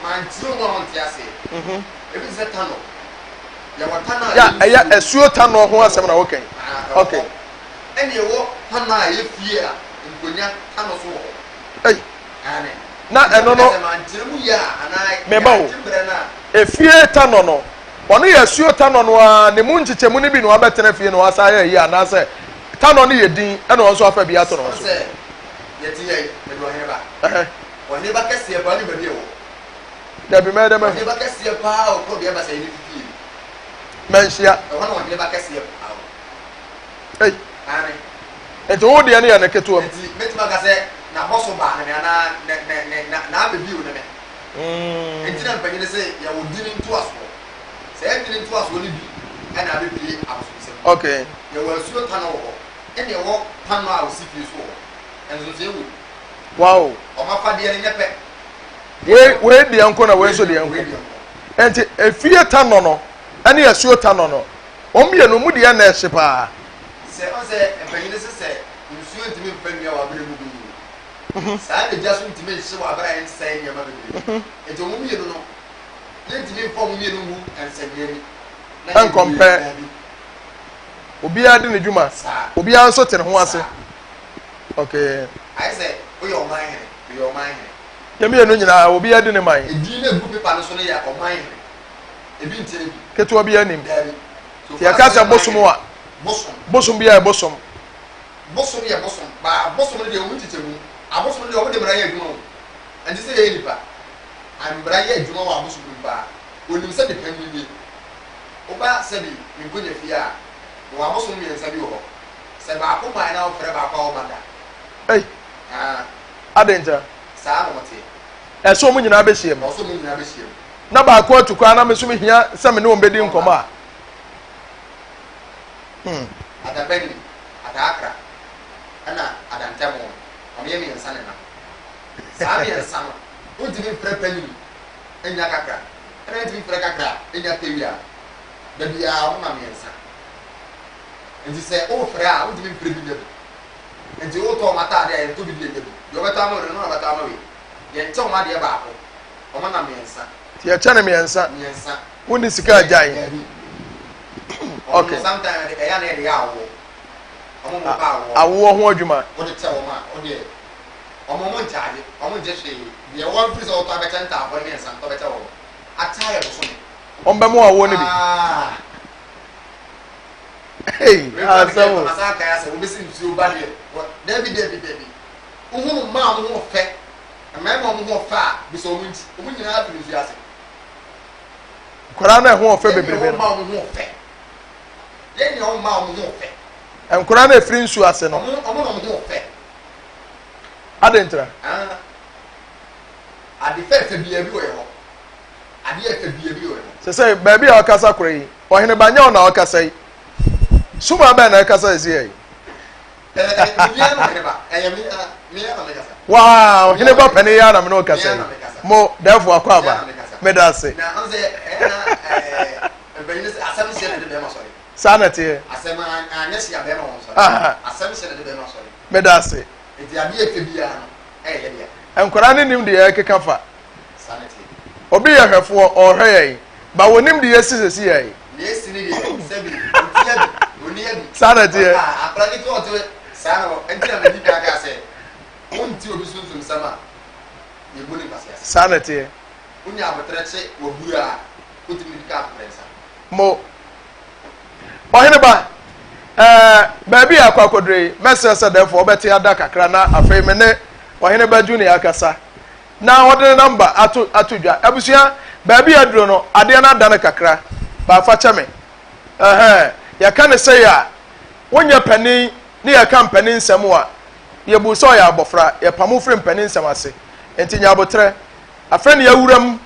mankyerɛ mu a wonte aseɛ. Mhm. Ebi te sɛ tanɔ. Yɛwɔ tanɔ a Ya, ɛyɛ asuo tanɔ ho asɛm na woka yi. Ah, ɛwɔ Okay. hɔ. Ɛna ɛwɔ tanɔ a ɛyɛ fie a nkonya tanɔ so wɔ hɔ. Ei. Aane. Na ɛno no. Sɛ mankyerɛ mu yie a anaa Meba o. yɛagye mmerɛ no a. Efie tanɔ no, Ɔno yɛ asuo tanɔ no ara ne mu nkyekyɛmu no bi na wabɛtena fie na wasan ayɛ ayi anaasɛ tanɔ no yɛ din ɛna ɔno nso afa bi ato ne ho so. Sɛ yɛte yɛ yi, mede ɔhene ba. Ɔhene ba kɛseɛ paa ne baabi ɛwɔ. Dabi mɛyɛ dɛ mahu. Ɔhene ba kɛseɛ paa wɔ korɔ bea basayi ne fifie. Manhyia. Ɛhɔ na ɔhene ba kɛseɛ paa wɔ. Ei. Aane. Nti wo deɛ no yɛ ne ketewa mu. Nti mɛtumi aka sɛ n'abɔso baa ne me anaa ne ne ne n'abɛbio ne me. Enti na mpanyin se yɛwɔ dini ntoasoɔ. Saa dini ntoasoɔ no bi na abɛpue abosomsɛm mu. Okay. Yɛwɔ asuo tanɔ wɔ hɔ, ɛna yɛwɔ tanɔ a ɔsi fie nso wɔ hɔ. Nsonsonoeɛ wɔ mu. Wow. Wɔn afadeɛ no nyɛ pɛ. Wei wei deɛ nko na wei nso deɛ nko. Wei deɛ nko. Enti efie tanɔ no ɛne asuo tanɔ no, wɔn mmienu mu deɛ na ɛhye paa. Sɛ ɔn sɛ mpanyin se sɛ nsuo ntumi mfa nnua wɔ abere mu bi. Saa na gya so ntumi nhyew abere a ɛnsɛe nneɛma bebree. Enti wɔn mmienu no, yɛntumi mfa wɔn mmienu ngu nsɛnneɛ ani na yɛn Nkɔmpɛ. Daabi. Obiara di ne dwuma. Saa. Obiara nso te ne ho ase. Saa. Okay. Ayɛ sɛ woyɛ ɔman hene, meyɛ ɔman hene. Yɛn mmienu nyinaa, obiara di ne man. Edin no a egu pepa no so no yɛ ɔman hene. Ebi nkyɛn bi. Ketewa biara nnim. Daabi. So Nti yɛka sɛ bosom a, Bosom. bosom biara yɛ bosom. Bosom yɛ bosom, but abosom no deɛ wɔn nkyekyɛmu, abosom no deɛ wɔn de mmara yɛ adwuma o, ɛnte sɛ yɛn nnipa, mmara yɛ adwuma wɔ abosom no mu paa, wɔnim sɛ me panin nie, woba sɛbi me nkonya fie a, mewɔ abosom mmiɛnsa bi wɔ hɔ, sɛ baako mae na wofrɛ baako a ɔmma da. Ei, Haa. adɛn ntia? Saa na wɔteɛ. Ɛsɛ wɔn nyinaa bɛhyia mu. Ɛwɔ sɛ wɔn nyinaa bɛhyia mu. Na baako atu kwan na me nso mehia sɛ me ne wɔn bɛdi nkɔmmɔ a. Hmm. Adabani, Adaakra, ɛna Adantɛmo no, wɔyɛ mmiɛnsa na ɛnam. Saa mmiɛnsa no, wontumi mfrɛ panyin nnya kakra, ɛna wontumi mfrɛ kakra nnya tawia. Da biara wɔnam mmiɛnsa. Nti sɛ wofrɛ a, wontumi mfrɛ bi nnya bi. Nti wotɔ wɔn ataade a, yɛntɔ bi di yɛnya bi. Deɛ wɔbɛtɔ ama wei no, ɛno na wɔbɛtɔ ama wei. Yɛnkyɛ wɔn adeɛ baako, wɔnam mmiɛnsa. Nti yɛkyɛ no mmiɛnsa. Mmiɛnsa. Wonni sika agyae. Dabi. Okay. Sometimes ɛyɛ na yɛde yɛ awoɔ. Wɔn mo ba awoɔ. Awoɔ ho adwuma. Wode kyɛ wɔn a, wode wɔn mo nkyagye, wɔn ngye hwee. Deɛ wɔn firi sɛ wɔtɔ abɛkyɛ ntaafoɔ no mmiɛnsa ntɔ bɛkyɛ wɔn. Akyɛ ayɛ bosome. Wɔn bɛ mo awoɔ no bi. Ah. Hey, asɛm o. Masa aka asɛ wɔbɛsi nsuo ba deɛ. Dabi dabi dabi. Wohunu mmaa wɔn ho fɛ. Mmarima wɔn ho fɛ a, bisa wɔn nti. Wɔn nyinaa firi nsuo ase. Nkwadaa no ɛho ɔfɛ bebrebe no. Yɛn nea wɔn ho ɔfɛ. Yɛn nea wɔn mma wɔn ho ɔfɛ. Nkwadaa no efiri nsuo ase no. Wɔn wɔn na wɔn ho ɔfɛ. Adi ntira. Ade fɛɛfɛ biara bi wɔ yɛ hɔ. Adeɛ a ɛfɛ bia bi wɔ hɔ. Sɛsɛi baabi a ɔkasa korɔ yi, ɔhene ba nyɛ wo na ɔkasa yi. Suma bɛn na ɛkasa sɛsɛi yi? Waa, ɔhene ba panin yi ara na me ne wo kasa yi. Mo, dɛɛfo akɔ aba. Meda ase. Saa na ɛteɛ. Meda ase. Nkwadaa no nim deɛ ɛrekeka fa. Obi yɛ hwɛfoɔ, ɔrehwɛ yɛn, but wɔnim deɛ asi sɛsi yɛn. Deɛ asi ne deɛ, sɛbi, ɔti abi, ɔni abi. Saa na ɛteɛ. Akwadaa ketewa ɔte saa na ɛnti na madi kan kaa sɛ, wonte obi sunsum sɛm a, yɛbu ne nkwaseasɛm. Saa na ɛteɛ. Wonya aboterɛ kye waburu a, wotumi de ka atoprɛ nsa. Mo. Ɔhene ba, ɛɛ, baabi a akɔ akɔdure yi, mɛsrɛ sɛ dɛɛfoɔ wobɛte ada kakra na afei me ne Ɔhene ba Junior akasa na ɔde ne namba ato ato dwa. Abusua, baabi a aduro no, adeɛ no adane kakra, but fa kyɛ me. Ɛhɛn, yɛka no sei a, wonyɛ panin ne yɛka mpanin nsɛm a, yɛbu sɛ ɔyɛ abɔfra, yɛpam wo firi mpanin nsɛm ase. Nti nya aboterɛ. Afei na yɛawura mu.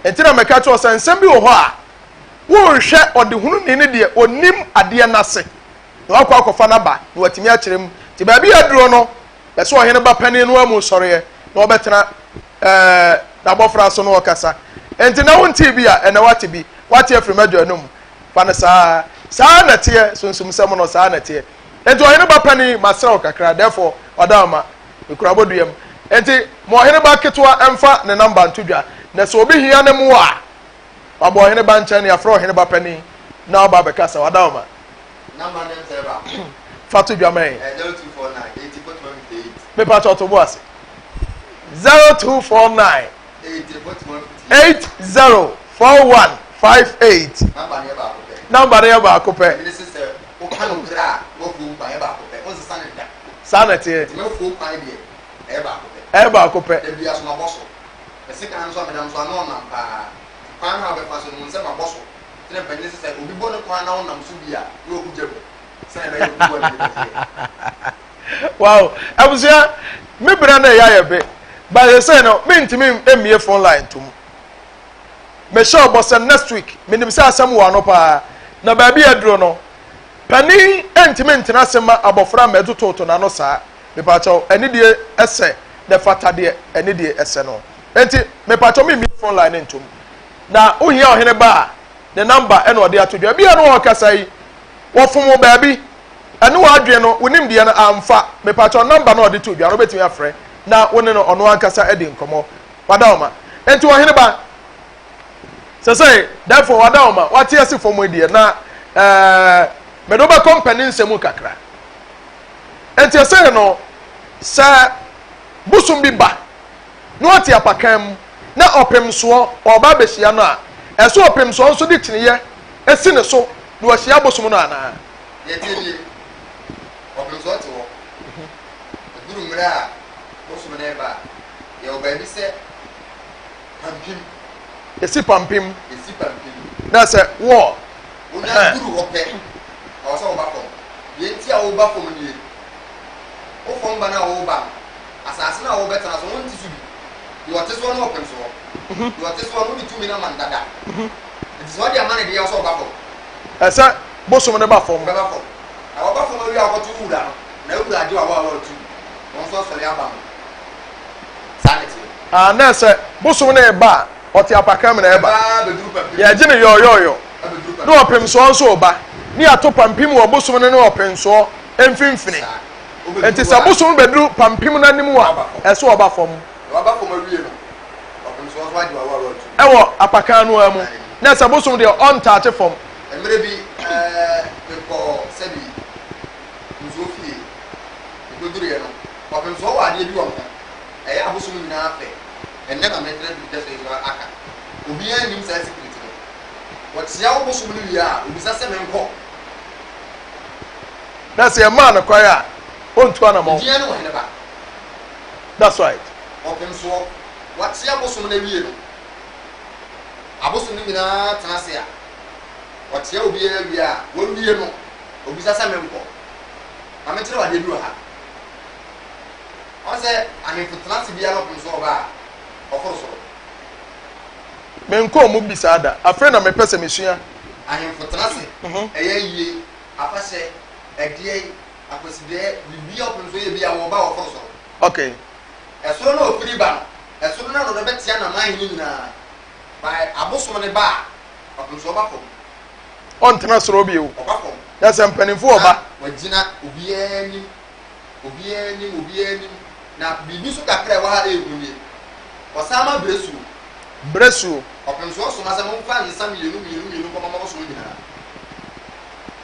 Nti na meka kyerɛ wo sɛ nsɛm bi wɔ hɔ a, Wohwɛ ɔdehununi no deɛ ɔnim adeɛ no ase na wakɔ akɔfa no aba na watumi akyerɛ mu. Nti baabi a aduro no, bɛsɛ ɔhene ba panin no amu sɔreɛ na ɔbɛtena ɛɛ n'abɔfra so na ɔkasa. Nti na wontee bi a, ɛnɛ wate bi. Wate afiri m'adwa anum. Fa no saa. Saa na ɛteɛ, sunsumsɛm no, saa na ɛteɛ. Nti ɔhene ba panin, masrɛ wo kakra, therefore, ɔda mekura abɔdua mu. Nti ma ɔhene ba ketewa mfa ne namba nto dwa, na sɛ obi hia ne mmoa a, Waba ɔhene ba nkyɛn na yɛafrɛ ɔhene ba panin na waba abɛkasa. Wada wo ma. Number no sɛ baako. Fa to dwa ma yɛn. 0249 80 41 58. Mepa kyɛ ɔto bo ase. 0249 80 41 58. 80 41 58. Number no yɛ baako pɛ. Number no yɛ baako pɛ. Ɛmi ne sɛ sɛ woka no korɛ a wafuo nkwan yɛ baako pɛ. Wonsesa ne da. Saa na ɛteɛ. Nti mafuo kwan deɛ ɛyɛ baako pɛ. Ɛyɛ baako pɛ. Da bi asomabɔ so. Me sekan nso a meda nso ano ɔnam paa. Nti kwan no a wobɛfa so no hu sɛ mabɔ so. Nti na mpanyin se sɛ obi bɔ ne kwan na wonam so bi a na waku gya mu sɛnea ɛbɛyɛ obi bɔ ne de bɛteɛ. Wow abusua me bra na ɛyɛ ayɛ be but sɛsɛɛ no mentumi mmie phone line ntom. Mehyɛ ɔbɔ sɛ next week menim sɛ asɛm wɔ ano paa na baabi a aduro no panin ntumi ntena ase ma abɔfra mmɛtototo n'ano saa. Mepakyɛw, anidie sɛ na ɛfata deɛ anidie sɛ no. Enti, mepakyɛw memmue phone line no ntom. Na wohia ɔhene ba a, ne number na ɔde ato dwa. Ebia na ɔrekasa yi, wɔfom wo baabi, ɛne w'adwene no, wo nimdeɛ no amfa. Mepakyɛw, number no a ɔde too dwa no, wobɛtumi afrɛ na wo ne no ɔno ankasa adi nkɔmmɔ. Wadaoma. Enti ɔhene ba, sɛsɛe, therefore, wadaoma, wate ase fam yi deɛ, na ɛɛ, mede wo bɛkɔ mpanin nsɛm mu kakra. Enti ɛsɛe no, sɛ bosom bi ba na ɔte apakan mu na ɔpemsoɔ ɔreba abɛhyia no a, ɛsɛ ɔpemsoɔ nso de kyiniiɛ si ne so na wahyia bosom no anaa? Deɛ ɛteɛ nie, ɔpemsoɔ te hɔ. Ɛduru mmerɛ a bosom no reba a, yɛwɔ baabi sɛ Pampim. Yɛsi Pampim. Yɛsi Pampim. Na sɛ wɔ. Wonya duru hɔ pɛ, ɛwɔ sɛ woba fam. Deɛ nti a woreba fam nie, Wo fam ba no a woreba no, asase no a worebɛtena so no, wonte so bi. Deɛ ɔte soɔ no ɔpem soɔ. Deɛ ɔte soɔ no, wode tumi no ama no dada. Nti sɛ ɔde ama no deɛ, ɛwɔ sɛ ɔba fam. Ɛsɛ bosom no ba fam. Ɔbɛba fam. Na waba fam awie a, wokɔto wo wura no, na wo wura agye wo awaawa atu. Wɔn nso asɔre aba no. Saa na ɛteɛ. Ah, na ɛsɛ bosom no reba a, ɔte apakan mu na ɛba. Yɛgye no yɔɔyɔɔyɔ. Ne ɔpemsoɔ nso reba. Ne yɛato pampim wɔ bosom no ne ɔpemsoɔ mfimfini. Enti sɛ bosom no bɛduru pampim no anim a, ɛsɛ ɔba fam. Ɛwɔ apakan no ara mu. Na sɛ bosom deɛ ɔntaakye fam. Mmerɛ bi mekɔɔ sɛbi nsuo fie, mekɔduruiɛ no, ɔpemsoɔ wɔ adeɛ bi wɔ ne ho, ɛyɛ abosom nyinaa fɛ. Ɛnnɛ na metra duru dɛsɛ yi so aka. Obiara nnim saa secret no. Wɔkyea wo bosom no wie a, obisa sɛ menkɔ. Na sɛ yɛmaa no kwan a, ɔntu anamɔn. Edin ne ɔhene ba. That's right. Ɔpem soɔ. Wakyea bosom no awie no, abosom no nyinaa tena ase a, ɔkyea obiara wie a, wawie no, obisa sɛ menkɔ. Ma menkyerɛ wo adeɛ bi wɔ ha. Ɔn sɛ ahemfo tena ase biara ɔpem so ɔba a, ɔforo soro. Menkɔɔ mu bi saa da. Afei na mepɛ sɛ mesua. Ahemfo tena ase, ɛyɛ ayie, afahyɛ, ɛdeɛn, akwasideɛ, biribiara ɔpem so yɛ biara wɔba wɔforo soro. Okay. Ɛsoro na ɔfiri ba no, ɛsoro no na ɔde bɛtea n'aman hene nyinaa. By abosom no ba a, ɔpem so ɔba fam. Ɔntena soro bio. Ɔba fam. Yɛ sɛ mpanimfoɔ ɔba. Na wagyina obiara anim, obiara anim, obiara anim. Na biribi nso kakra a ɛwɔ ha a ɛyɛ hu nie. Ɔsan ma berɛsuo. Berɛsuo. Ɔpem so ɔsoma sɛ momfa nsa mmienu mmienu mmienu nkɔma mo abosom nyinaa.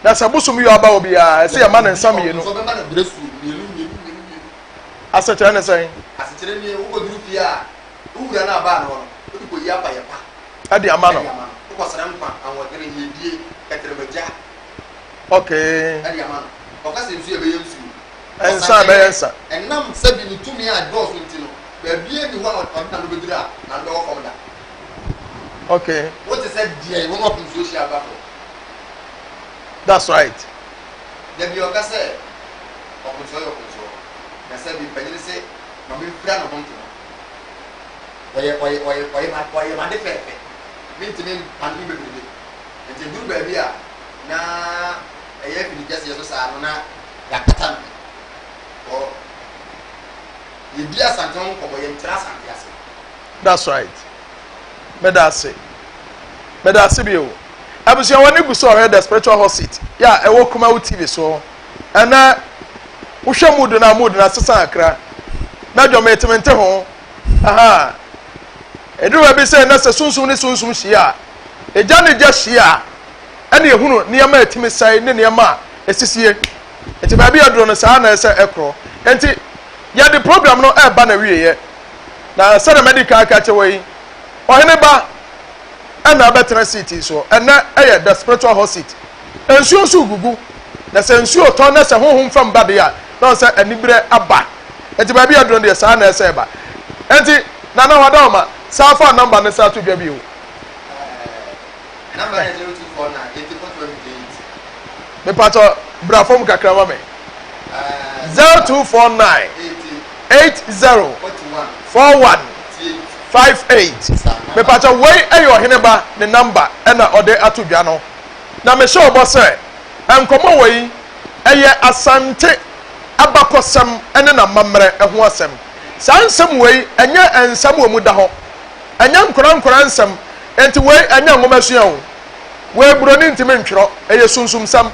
Na sɛ bosom yi aba hɔ biara, ɛsɛ yɛma no nsa mmienu. Ɔpem so ɔbɛma no berɛsuo mmienu mmienu mmienu mmienu. Asekyerɛ ne sɛn? Asekyerɛ nie, wokɔduru fie a, wo wura no a ɔbaa no hɔ no, wode kɔyi abayɛ pa. De ama no. De ama no. Wokɔsrɛ nkwa, ahoɔdene, yiedie, kɛtrɛmagya. Okay. De ama no. Ɔka sɛ nsuo a ɛbɛyɛ nsuo. Nsa a ɛbɛyɛ nsa. Ɛnam sɛbi ne tumi a ɛdɔɔso nti no, baabiara nni hɔ a ɔde n'ano bɛduru a n'ano bɛwɔ fam da. Okay. Wote sɛ deɛ wo ne ɔpem nsuo hyia ba fam. That's right. Da bi ɔka sɛ ɔpemsoɔ yɛ ɔpemsoɔ, na sɛbi mpanyin se ma memfira ne ho ntoma. Ɔyɛ ɔyɛ ɔyɛ ɔyɛ ma ɔyɛ m'ade fɛɛfɛ. Mentumi mpa ne ho bebrebe. Nti eduru baabi a na ɛyɛ afidi kɛseɛ so saa no na yɛakata ne ho. Ɔ yɛdi Asante ho nkɔmmɔ, yɛnkyerɛ Asante ase. That's right. Meda ase. Meda ase bio. Abusua w'ani gu so ɔhwɛ The Spiritual Hot Seat yɛ a ɛwɔ Kumawu TV so. Ɛnɛ wohwɛ mood no a mood no asesa kakra. Na dwom ete mente ho. Aha. Ɛduru baabi sɛ na sɛ sunsum ne sunsum hyia a, egya ne gya hyia a, ɛne ehunu nneɛma a ɛtumi sɛe ne nneɛma a esisie. Nti baabi a aduro no saa na ɛsɛ ɛkorɔ. Nti yɛde program no ɛreba na wieɛ. Na sɛdeɛ madi kan aka kyerɛ wɔ yi, ɔhene ba ɛna abɛtena seat yi soɔ. Ɛnɛ ɛyɛ the spiritual hot seat. Nsuo nso gugu. Na sɛ nsuo tɔ na sɛ honhom fam ba deɛ a, na ɔsɛ aniberɛ aba. Nti baabi a aduro no deɛ saa na ɛsɛ ɛba. Nti Nana Wadaoma, saa fa number no saa to dwa bio. Number no yɛ 0249 84 12 58. Mepatɔ bra fam kakra ma me. 0249 80 41 58. Mepatɔ wei ɛyɛ ɔhene ba ne number ɛna ɔde ato dwa no. Na mehyɛ ɔbɔ sɛ nkɔmɔ wei ɛyɛ Asante abakɔsɛm ne n'amammerɛ ho asɛm. Saa nsɛm wei ɛnyɛ nsɛm wɔ mu da hɔ. Ɛnyɛ nkora nkora nsɛm. Enti wei ɛnyɛ nwomasua o. Wei buroni ntumi ntwerɛ. Ɛyɛ sunsumsɛm.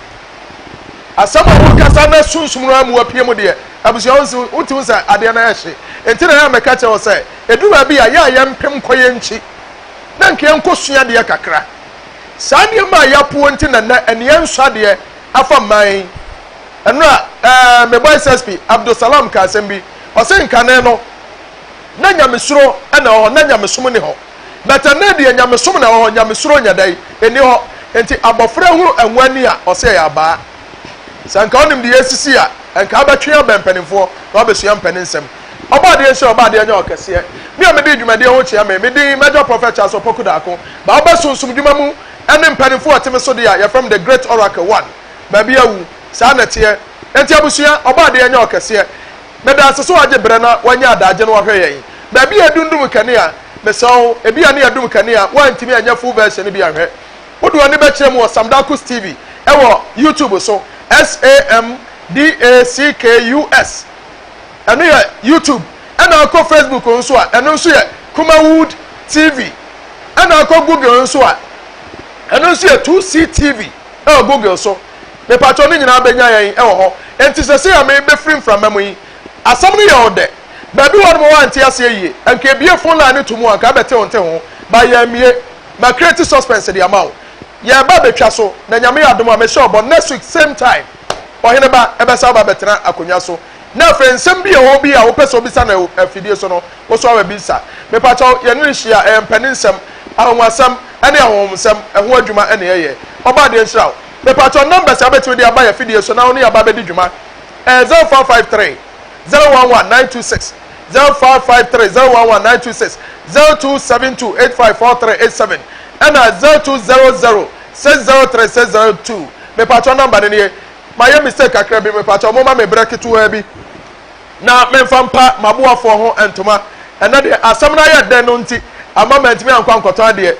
Asɛm a wokasa na sunsum no ara mu apue mu deɛ, abusua wo nso wote hu sɛ adeɛ no ɛhye. Enti na ɛyɛ a meka kyerɛ wo sɛ, ɛduru baabi a, yɛ a yɛmpem nkɔ yɛn nkyi na nka yɛnkɔsua adeɛ kakra. Saa nneɛma a yɛapoɔ nti na nnɛ ɛne yɛnsɔ adeɛ afa mmaa yi. Ɛnora ɛɛ me boy SSP Abdul Salam ka asɛm bi. Ɔse nkane no, na nyamesuro na ɛwɔ hɔ, na nyamesom nni hɔ. But ɛnnɛ deɛ nyamesom na ɛwɔ hɔ, nyamesuro nyɛ dɛn? Ɛnni hɔ. Nti abɔfra hunu ɛnwo ani a, ɔse ɛyɛ abaa. Sɛ nka wonim deɛ ɛresisi a, nka wobɛtwe abɛn mpanimfoɔ na woabɛsua mpanin nsɛm. Ɔbɔadeɛ nhyira ɔbɔadeɛ nyɛ ɔkɛseɛ. Me a medi dwumadie ho kyea me, me din Major Prophet Charles Opoku Darko. Ba wobɛ sunsum dwuma mu ne mpanimfoɔ a ɛte me so deɛ a, yɛfrɛ me The Great Oracle One. Baabi awu. Saa na ɛteɛ. Enti abusua, Ɔbɔadeɛ nyɛ ɔkɛseɛ. Meda ase sɛ wagye berɛ na wanya adagye na wahwɛ yɛn. Baabi a yɛdundum kanea, mesrɛ wo, ebia ne yɛdum kanea, woantumi anyɛ full version no bi anhwɛ. Wode w'ani bɛkyerɛ mu wɔ Samdackus TV wɔ YouTube so, S-A-M-D-A-C-K-U-S. Ɛno yɛ YouTube. Ɛna akɔ Facebook nso a, ɛno nso yɛ Kumawood TV. Ɛna akɔ Google nso a, ɛno nso yɛ 2C TV wɔ Google so. Mepakyɛw ne nyinaa bɛnya yɛn wɔ hɔ. Enti sɛsɛɛ a merebɛfiri mframa mu yi, asɛm no yɛ ɔdɛ. Baabi wɔ hɔ nom woante aseɛ yie. Anka yɛbue phone line no to mu a, anka abɛte wo nte ho. But yɛammue. Ma create suspense de ama wo. Yɛreba abɛtwa so, na Nyame yɛ adom a, mehyɛ wo bɔ, next week same time, Ɔhene Ba bɛsan aba abɛtena akonnwa so. Na afei nsɛm bi a ɛwɔ hɔ bi a wopɛ sɛ wobisa no afidie so no, wo nso abɛbisa. Mepakyɛw, yɛne no hyia a, ɛyɛ mpanin-nsɛm, ahonhwasɛm, ne ahonhomsɛm ho adwuma na yɛyɛ. Ɔbɔadeɛ nhyira wo. Mepakyɛw, numbers a wobɛtumi de aba yɛn afidie so na wo ne yɛn aba abɛdi dwuma ɛyɛ 0553 011 926, 0553 011 926, 0272 854387, ɛna 0200 603 602. Mepakyɛw, number no nie. Mayɛ mistake kakra bi, mepakyɛw momma me berɛ ketewaa bi na memfa mpa m'aboafoɔ ho ntoma. Ɛnnɛ deɛ asɛm no ayɛ dɛ no nti, Ama mantumi ankɔ ankɔtɔn adeɛ.